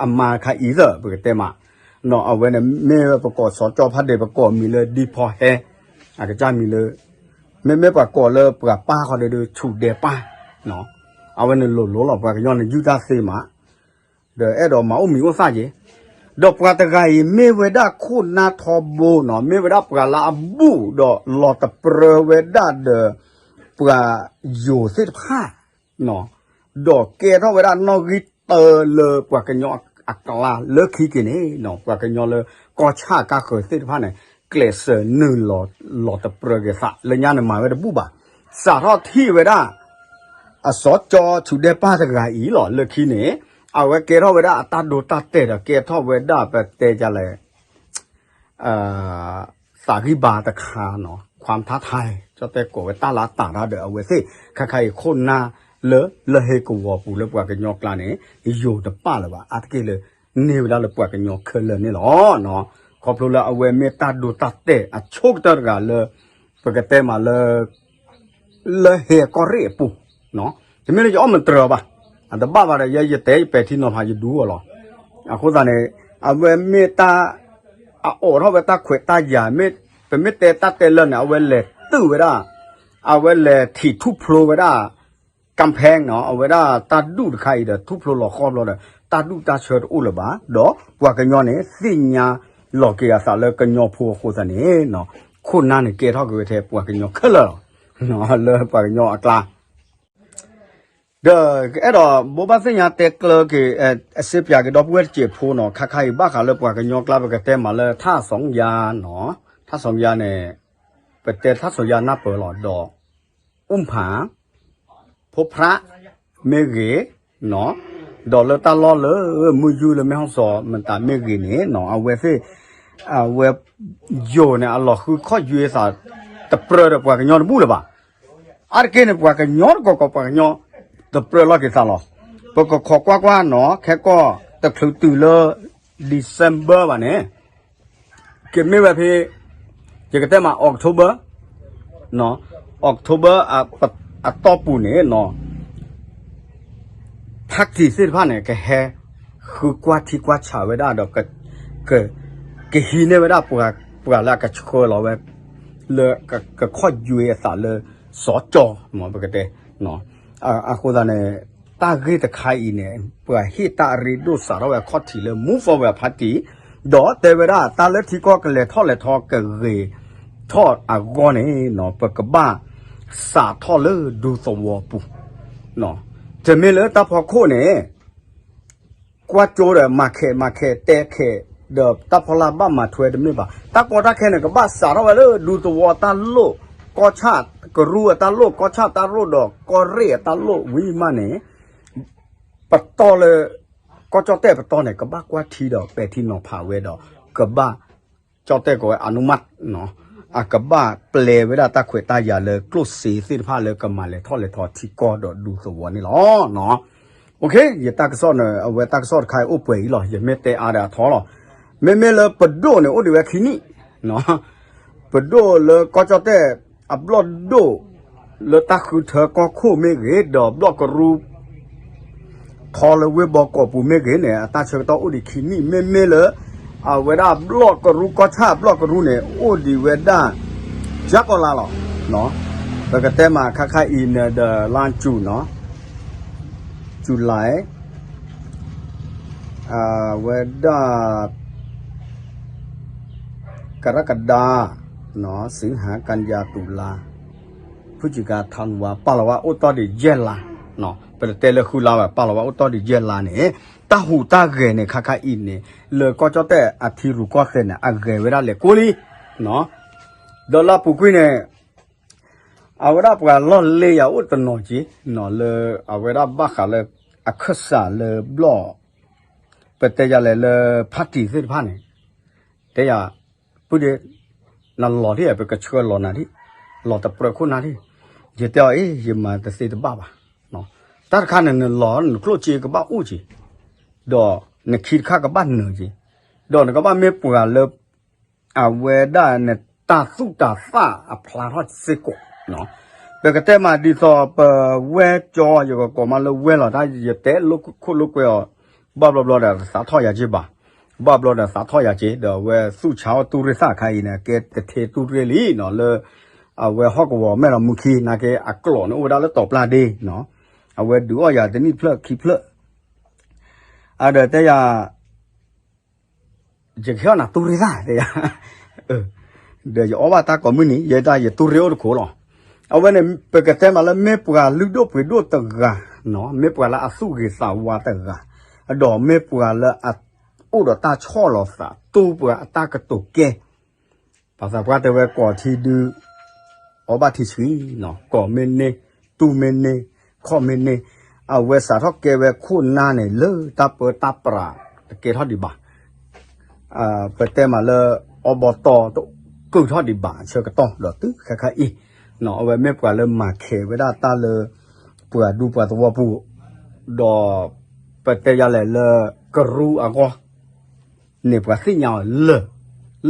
အမါခါအံၤသၢ ပကတဲမး, အဝဲန့ၣ်မ့ၢ်ဝဲပကိးစီၤကၠီဖးဒဲး ပကိးမံၤလၢဒံဖီဟဲ, အကစၢ်မံၤလၢ မ့မ့ၢ်ပှၤကိးလၢပှၤပၢ်ဃီဒီး ဆူၣ်ဒဲပၢ်, အဝဲန့ၣ်လိၤလိၤလီၤ ပှၤကညီန့ၣ် ယုၢ်တၢ်သ့မး ဒီးအဲၣ်ဒိးမၤအိၣ်မံၤအိၣ်သၣ်က့ၤ, ဒီးပှၤတဂၤအံၤမ့ၢ်ဝဲဒၣ်ခိၣ်နၢ်ထီဘိနီၤ, မ့ၢ်ဝဲဒၣ်ပှၤလၢအဘူးဒီးလီၤတပြၢဝဲဒၣ်ဒီး ပှၤယိၤသ့ၣ်တဖၣ်, ဒီးကဲထီၣ်ဝဲဒၣ်နီၣ်ဂံၢ်တၢလၢပှၤကညီအကျါလၢခံက့ၤန့ၣ်, ပှၤကညီလၢကီၢ်ဆၣ်ကါဃၢၤသ့ၣ်တဖၣ်န့ၣ် ကျဲးစၢးနုာ်လီၤလီၤတပြၢက့ၤသး လၢညါန့ၣ်မၤဝဲတဘူၣ်ဘၣ်, စးထီၣ်ထံၣ်ဝဲဒၣ် အစီၤကၠီဆူၣ်ဒဲပၢ်တဂၤအံၤလီၤ လၢခံန့ၣ်, အဝဲကဲထီၣ်ဝဲဒၣ်အတၢ်ဒိတၢ်တဲာ်ဒီးကဲထီၣ်ဝဲဒၣ်ပတဲဒ်လဲၣ် သးဂံၢ်ဘါတခါနီၤ ခွါထါထါ ကၠီတဲကိးဝဲတၢ်လၢတၢ်ရၢ်ဒီးအဝဲသ့ၣ် ခါခါအံၤခိၣ်နၢ်လၢလၢၢ်ဟ့ကဝီၤပူၤလၢပှၤကညီကျါန့ၣ် ယိၤတပၢ်လၢၤဘၣ် အါတက့ၢ်လၢ န့ၢ်ဝဲဒၣ်လၢပှၤကညီခဲလၢာ်န့ၣ်လီၤ. ခီဖျိလၢအဝဲမ့ၢ်တၢ်ဒိတၢ်တဲာ်အဆိကတၢၢ်တဂၤလၢ ပကတဲမးလၢ လၢၢ်ဟ့ကီၢ်ရ့ၣ်အပူၤ, တမ့ၢ်လၢယအီၣ်မတြၢၤဘၣ်, အတဘၣ်ဘၣ်ဒီး ယဲယတဲယပဲာ်ထံနီၤဖးယဒူအီၤလီၤ. အဃိသတးန့ၣ် အဝဲမ့ၢ်တၢ် အအိးထီၣ်ဝဲတၢ်ခွဲးတၢ်ယာ် ပမ့ၢ်တဲတၢ်တဲလၢာ်န့ၣ် အဝဲလဲၤတုာ်ဝဲဒၣ် အဝဲလဲၤထံၣ်ထူၣ်ဖျိဝဲဒၣ် ကၣ်ဖဲနီၤ အဝဲဒၣ်တၢ်ဒူၣ်တခါအံၤဒီး ထူၣ်ဖျိလီၤဃီဘျီဒီး တၢ်ဒူၣ်တၢ်ဆၢတအိၣ်လၢၤဘၣ်, ဒီးပှၤကညီန့ၣ် သ့ၣ်ညါလီၤက့ၤအသးလၢကညီဖိအဃိသတးန့ၣ်, ခိၣ်နၢ်န့ၣ်ကဲထီၣ်က့ၤဝဲထဲပှၤကညီခဲလၢာ်လီၤ, လၢပှၤကညီအကျါ ဒီးအဲၣ်ဒိးဘိးဘၣ်သ့ၣ်ညါတဲကျၢၤက့ၤ, အစ့ပၠးက့ၤဒီပုၢ်ဝဲၢ်တစဲးဖိနီၤ, ခါခါအံၤဘၣ်ဃးလၢပှၤကညီကျါ ပကတဲမးလၢထၣ်စီၤယါနီၤ, ထၣ်စီၤယါန့ၣ် ပတဲထၣ်စီၤယါနၢ်ပၢၢ်လီၤ, ဒီးအူၣ်ဖး ဖိဖြး မ့ၢ်ဂ့ၤ, ဒီးလၢတၢ်လီၢ်လၢမုၢ်ယူၢ်လၢမ့ၢ်ဟီၣ်စီၤမတၤမ့ၢ်ဂ့ၤန့ၣ်နီၤ, အဝဲသ့ၣ်, အဝဲယိၤန့ၣ် အလီၤဃုခီၣ်ယွဲသး တပြၢဒီးပှၤကညီတဘူၣ်လၢၤဘၣ်. အါတက့ၢ်န့ၣ် ပှၤကညီတကီၢ်ကီၢ် ပှၤကညီ တပြၢလီၤက့ၤသးလီၤ. ပကခိးကွၢ်ကွၢ်နီၤ, ခဲကီၢ်တချုးတုၤလၢ December ဘၣ်န့ၣ် ကမ့ၢ်ဝဲဖဲ ယကတဲမး October, October အတီၢ်ပူၤန့ၣ်နီၤ, ဖါတံၢ်သ့ၣ်တဖၣ်န့ၣ် ကဟဲဃုကွၢ်ထံကွၢ်ဆးဝဲဒၣ်ဒီး ကဟံးန့ၢ်ဝဲဒၣ်ပှၤလၢအကဆှၢလီၤဝဲ လၢကခီၣ်ယွဲအသးလၢ စီၤကၠီ မ့ၢ်ပကတဲ အဃိသတးန့ၣ် တၢ်ဂ့ၢ်တခါအံၤန့ၣ် ပှၤဟ့ၣ်တၢ်အရ့ဒိၣ်စးထီၣ်ဝဲအခီၣ်ထံးလၢ Move Forward Party ဒီးတဲဝဲဒၣ်တၢ်လၢထံကီၢ်ကလဲၤထီၣ်လဲၤထီကဂ့ၤထီၣ်အဂီၢ်န့ၣ် ပကဘၣ်စးထီၣ်လၢဒူသဝီပူၤ, တမ့ၢ်လၢတၢ်ဖီခိၣ်န့ၣ် ကွၢ်ကၠိဒီးမၤခဲးမၤခဲးတဲခဲး ဒီးတၢ်ဖီလာ်ဘၣ်မၤထွဲတမ့ၢ်ဘၣ်. တၢ်ကီတၢ်ခဲန့ၣ် ကဘၣ်စးထီၣ်ဝဲလၢဒူသဝီတၢ်လိၣ်, ကီၢ်ဆၣ်ကရူၢ်အတၢ်လိၣ်, ကီၢ်ဆၣ်တၢ်လိၣ်ဒီးကီၢ်ရ့ၣ်အတၢ်လိၣ်ဝံၤမးန့ၣ် ပတီၢ်လၢ ကီၢ်ကၠီၣ်တဲၣ်ပတီၢ်န့ၣ် ကဘၣ်ကွၢ်ထံဒီးပဲာ်ထံနီၤဖးဝဲဒီး ကဘၣ် ကၠီၣ်တဲၣ်ကိးဝဲ အနုမတ် အကဘၣ်ပျဲဝဲဒၣ်တၢ်ခွဲးတၢ်ယာ်လၢကျိၣ်စ့သ့ၣ်တဖၣ်လၢကမၤလဲၤထီၣ်လဲၤထီထံကီၢ်ဒီးဒူသဝီန့ၣ်လီၤ. ယတၢ်ကစီၣ်န့ၣ် အဝဲတၢ်ကစီၣ်တခါအံၤအိၣ်ပှဲၤအံၤလီၤ. ယမ့ၢ်တဲအါဒီးအထီလီၤ. မ့မ့ၢ်လၢပဒိၣ်န့ၣ် အိၣ်ဒံးဝဲခံနံၣ် ပဒိၣ်လၢကီၢ်ကၠီၣ်တဲၣ်အဘျီၣ်ဒိၣ် လၢတၢ်ဃုထၢကီၢ်ခိၣ်မ့ၢ်ဂ့ၤ ဒီးဘျီၣ်ကရူၢ် ထီလၢဝ့ၢ်ဘီကီးပူၤမ့ၢ်ဂ့ၤန့ၣ် အတၢ်ဆၢကတီၢ်အိၣ်ဒံးခံနံၣ် မ့မ့ၢ်လၢ အဝဲဒၣ်ဘျီၣ်ကရူၢ် ကီၢ်ဆၣ်ဘျီၣ်ကရူၢ်န့ၣ် အိၣ်ဒံးဝဲဒၣ် ယါကီၢ်လါလီၤ. ပကတဲမးခါခါအံၤန့ၣ်ဒီး လါကၠူၣ်နီၤ, ကၠူၣ်လါ အဝဲဒၣ် ကရကဒါ စံဟါ ကၣ်ယၤ တူၤလါ ဖုၣ်စံကၤ ထါနူၤဝါ ပာ်လီၤဝဲအိၣ်တီၢ်ဒံးယဲၢ်လါ, ပတတဲလၢဃုလါဘၣ် ပာ်လီၤဝဲအိၣ်တီၢ်ဒံးယဲၢ်လါန့ၣ် တၢ်ဟူးတၢ်ဂဲၤန့ၣ် ခါခါအံၤန့ၣ် လၢကီၢ်ကၠီၣ်တဲၣ်အထံရူၢ်ကီၢ်သဲးန့ၣ် အဂဲၤဝဲဒၣ်လဲၤကိးလံ. ဒီးလၢအပူၤကွံာ်န့ၣ် အဝဲဒၣ်ပှၤလီၢ်လ့ယၤအိၣ်တနီၤက့ၤ လၢအဝဲဒၣ်ဘၣ်ဃးလၢ အခၢၣ်စးလၢဘျီၣ် ပတဲယၤလဲၣ်လၢ ဖါတံၢ်သ့ၣ်တဖၣ်န့ၣ် တဲယၤ ပုၢ်ဒ့ နလီၤဒံး ပကဆှၢလီၤနၤဒံး လီၤတပြၢခိၣ်နၢ်ဒံး. ယတဲအီၤ အ့ ယမၤတသ့တဘၣ်ဘၣ်. တၢ်တခါန့ၣ် နလီၤနကျိၣ်စ့ကဘၣ်အိၣ်က့ၤ ဒီးနခံတခါကဘၣ်နၢၤက့ၤ ဒီးနကဘၣ်မ့ၢ်ပှၤလၢ အဝဲဒၣ်နတၢ်သူၣ်တၢ်သၣ်အဖျါထီၣ်စ့ၢ်ကီး ပကတဲမးဒ်သိးပဝဲၢ်ကၠီ ယကကိးမးလၢဝဲၢ်လီၤ တၢ်ယတဲလိာ်ခိၣ်လိာ်ကွဲအီၤ ဘၣ်ဘျီဘျီဒီးသးထီၣ်ယၤက့ၤဘၣ်, ဘၣ်ဘျီဒီးသးထီၣ်ယၤက့ၤ ဒီးအဝဲသူၣ်ဆါအီၣ်တူၢ်ရ့ၣ်သၣ်ခါအံၤန့ၣ် ကဲတထ့တူၢ်ရ့ၣ်လံနီၤ လၢ အဝဲဟီၣ်ကဝီၤမဲၢ်လီၤမူခံ နာ်က့အကျိာ်န့ၣ်အိၣ်ဝဲဒၣ်လၢတီၤပျၢ်ဒ့နီၤ အဝဲဒုးအီၣ်ယၤတနံၣ်ဖျၢၣ်ခံဖျၢၣ် အဒီးတဲယၤ ယကဟ့ၣ်အီၣ်နၤတူၢ်ရ့ၣ်သၣ်တဲယၤ, ဒီးယအီၣ်ဘၣ်တၢ်ကိးမုၢ်နံၤ ယဲဒၣ်ယတူၢ်ရ့ၣ်အိၣ်တခိၣ်လီၤ. အဝဲန့ၣ် ပကတဲမးလၢမ့ၢ်ပှၤလုၢ်ဒိၣ်ပှ့ၤဒိၣ်တဂၤ, မ့ၢ်ပှၤလၢအသူၣ်ဂ့ၤသးဝါတဂၤ, ဒီးမ့ၢ်ပှၤလၢအအိၣ်ဒီးတၢ်ဆီၣ်လီၤသး တူၢ်ပှၤအတၢ်ကတိၤကဲ ပှၤသးပှၢ်တဲဝဲကိးထံဒု အီၣ်ဘၣ်ထံဆှံ, ကိးမ့ၢ်န့ၢ်, တူၢ်မ့ၢ်န့ၢ်, ခီၣ်မ့ၢ်န့ၢ်, အဝဲစးထီၣ်ကဲဝဲခိၣ်နၢ်န့ၣ် လၢတၢ်ပၢတၢ်ပြးတကဲထီၣ်ဒံးဘၣ်. ပတဲမးလၢ အီဘီတီၢ်တကုၢ်ထီၣ်ဒံးဘၣ်အဆၢကတီၢ်ဒီးတုၤခဲခါအံၤ, အဝဲမ့ၢ်ပှၤလၢမၤခဲးဝဲဒၣ်တၢ်လၢ ပှၤဒူပှၤသဝီပူၤ, ဒီး ပတဲယၤလဲၣ်လၢ ကရူၢ်အဂီၢ် န့ၣ်ပှၤသ့ၣ်ညါအီၤလၢာ်,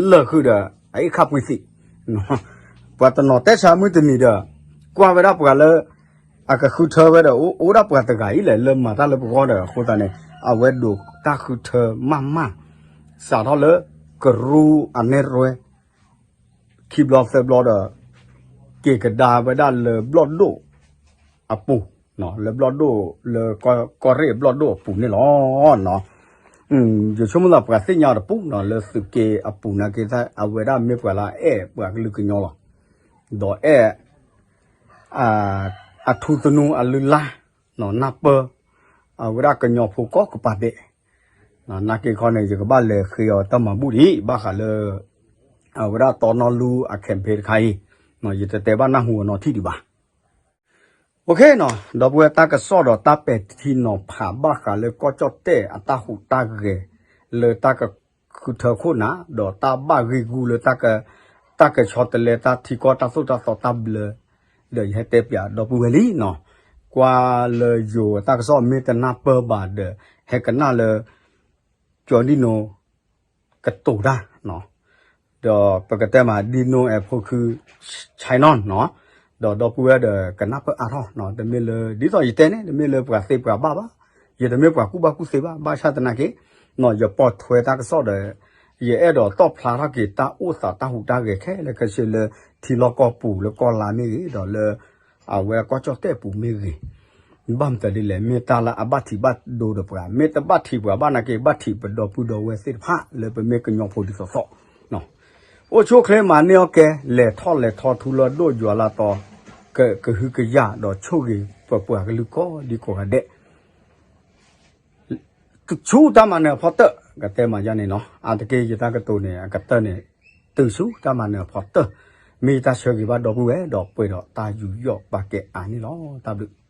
လၢာ်ဃုာ်ဒီး အအ့ၣ်ခၣ်ပှံၤသံး, ပှၤတနီၤတဲဆါမုၢ်တနံၤဒီး ကွၢ်ဝဲဒၣ်ပှၤလၢ အကဃုထၢဝဲဒီး အိၣ်ဒၣ်ပှၤတဂၤအံၤလဲၣ် လၢမၤတၢ်လၢပဂီၢ်ဒီး အဃိသတးန့ၣ် အဝဲဒိးတၢ်ဃုထၢမးမး, စးထီၣ်လၢ ကရူၢ်အနဲၣ်ရွဲ ခံဘျီသၢဘျီဒီး က့ၤကဒါဝဲဒၣ်လၢဘျီၣ်ဒိၣ်အပူၤ လၢဘျီၣ်ဒိၣ် လၢကီၢ်ရ့ၣ်ဘျီၣ်ဒိၣ်အပူၤန့ၣ်လီၤ. ယဆိကမိၣ်သးပှၤသ့ၣ်ညါအီၤတပူၤနီၤ လၢသုးက့အပူၤနာ်က့ အဝဲဒၣ်မ့ၢ်ပှၤလၢအအဲၣ်ပှၤကလုာ်ကညီလီၤ. ဒီးအဲၣ် အထူသနူအလုၢ်အလၢ် နၢ်ပၢၢ် အဝဲဒၣ်ကညီဖိကိးကပၤဒဲး နာ်က့ခီန့ၣ် ယကဘၣ်လဲၤဃ့အီၤတၢ်မၤဘူၣ်ဒံး ဘၣ်ဃးလၢ အဝဲဒၣ်တီနီလူအ campaign တခါအံၤ ယတတဲဘၣ်နၢ်ဟူအီၤနီတထံၣ်ဒံးဘၣ်. ဒီပုၢ်ဝဲၢ် တၢ်ကစီၣ်ဒီးတၢ်ပဲာ်ထံနီၤဖးဘၣ်ဃးလၢကီၢ်ကၠီၣ်တဲၣ်အတၢ်ဟူးတၢ်ဂဲၤ လၢတၢ်ကဃုထၢခိၣ်နၢ် ဒီးတၢ်ဘၣ်ဂ့ၢ်ဂူလၢ တၢ်ကဆီတလဲတၢ်ထံကီၢ်တၢ်သိၣ်တၢ်သီတၢ်ဘျၢ ဒီးယဟဲတဲပၠးဒီပုၢ်ဝဲၢ်လံနီၤ. ကွၢ်လၢယိၤတၢ်ကစီၣ်မ့ၢ်တနၢ်ပၢၢ်ဘၣ်ဒီး ဟဲကနၣ်လၢ ကၠီၤဒံနိ ကတိၤတၢ် ဒီးပကတဲမး ဒံနိအဲၣ်ဖိခု China နီၤ, ဒီးဒီပုၢ်ဝဲၢ်ဒီးကနၢ်ပၢၢ်အါထီၣ်နီၤ, တမ့ၢ်လၢ ဒ်သိးယတဲန့ၣ် တမ့ၢ်လၢပှၤသ့ပှၤဘၣ်ဘၣ်, ယတမ့ၢ်ပှၤကူၣ်ဘၣ်ကူၣ်သ့ဘၣ်, ဘၣ်ဆၣ်သနာ်က့ ယပိာ်ထွဲတၢ်ကစီၣ်ဒီး ယအဲၣ်ဒိးတီၣ်ဖျါထီၣ်က့ၤတၢ်အိၣ်သးတၢ်ဟူးတၢ်ဂဲၤခဲလၢာ်ခဲဆ့လၢ ထံလီၢ်ကီၢ်ပူၤလၢကီၢ်လါမ့ၢ်ဂ့ၤ, ဒီးလၢ အဝဲကီၢ်ကၠီၣ်တဲၣ်ပူၤမ့ၢ်ဂ့ၤ, ဘၣ်မနုၤဒ်လဲၣ် မ့ၢ်တၢ်လၢအဘၣ်ထံးဘၣ်ဒိဒီးပှၤ, မ့ၢ်တဘၣ်ထံးပှၤဘၣ်နာ်က့ ဘၣ်ထံးပဒီပုၢ်ဒီဝဲၢ်သ့ၣ်တဖၣ်လၢပမ့ၢ်ကညီဖိဒ်သိးသိး အိၣ်ဆူၣ်အိၣ်ချ့မၤန့ၢ်အီၣ်ကဲ, လဲၤထီၣ်လဲၤထီထူလၢဒိၣ်ယွၤလၢတီၤ, ကဟုကယာ်ဒီးဆိၣ်ဂ့ၤပပှၤကလုာ်ကိးဒံကိးဂၤဒဲး ဆူတၢ်မၤနၢၤအဖီတၢၢ် ကတဲမၤယါန့ၣ်နီၤ, အါတက့ၢ်ယတၢ်ကတိၤန့ၣ် အကတၢၢ်န့ၣ် တုၤဆူတၢ်မၤနၢၤအဖီတၢၢ်, မ့ၢ်ယတၢ်ဆၢဂ့ၤဘၣ်ဒီပုၢ်ဝဲၢ် ဒီးပှဲၤဒီးတၢ်ယူးယီၣ်ပာ်ကဲအါန့ၣ်လီၤ. တၢ်ဘျုး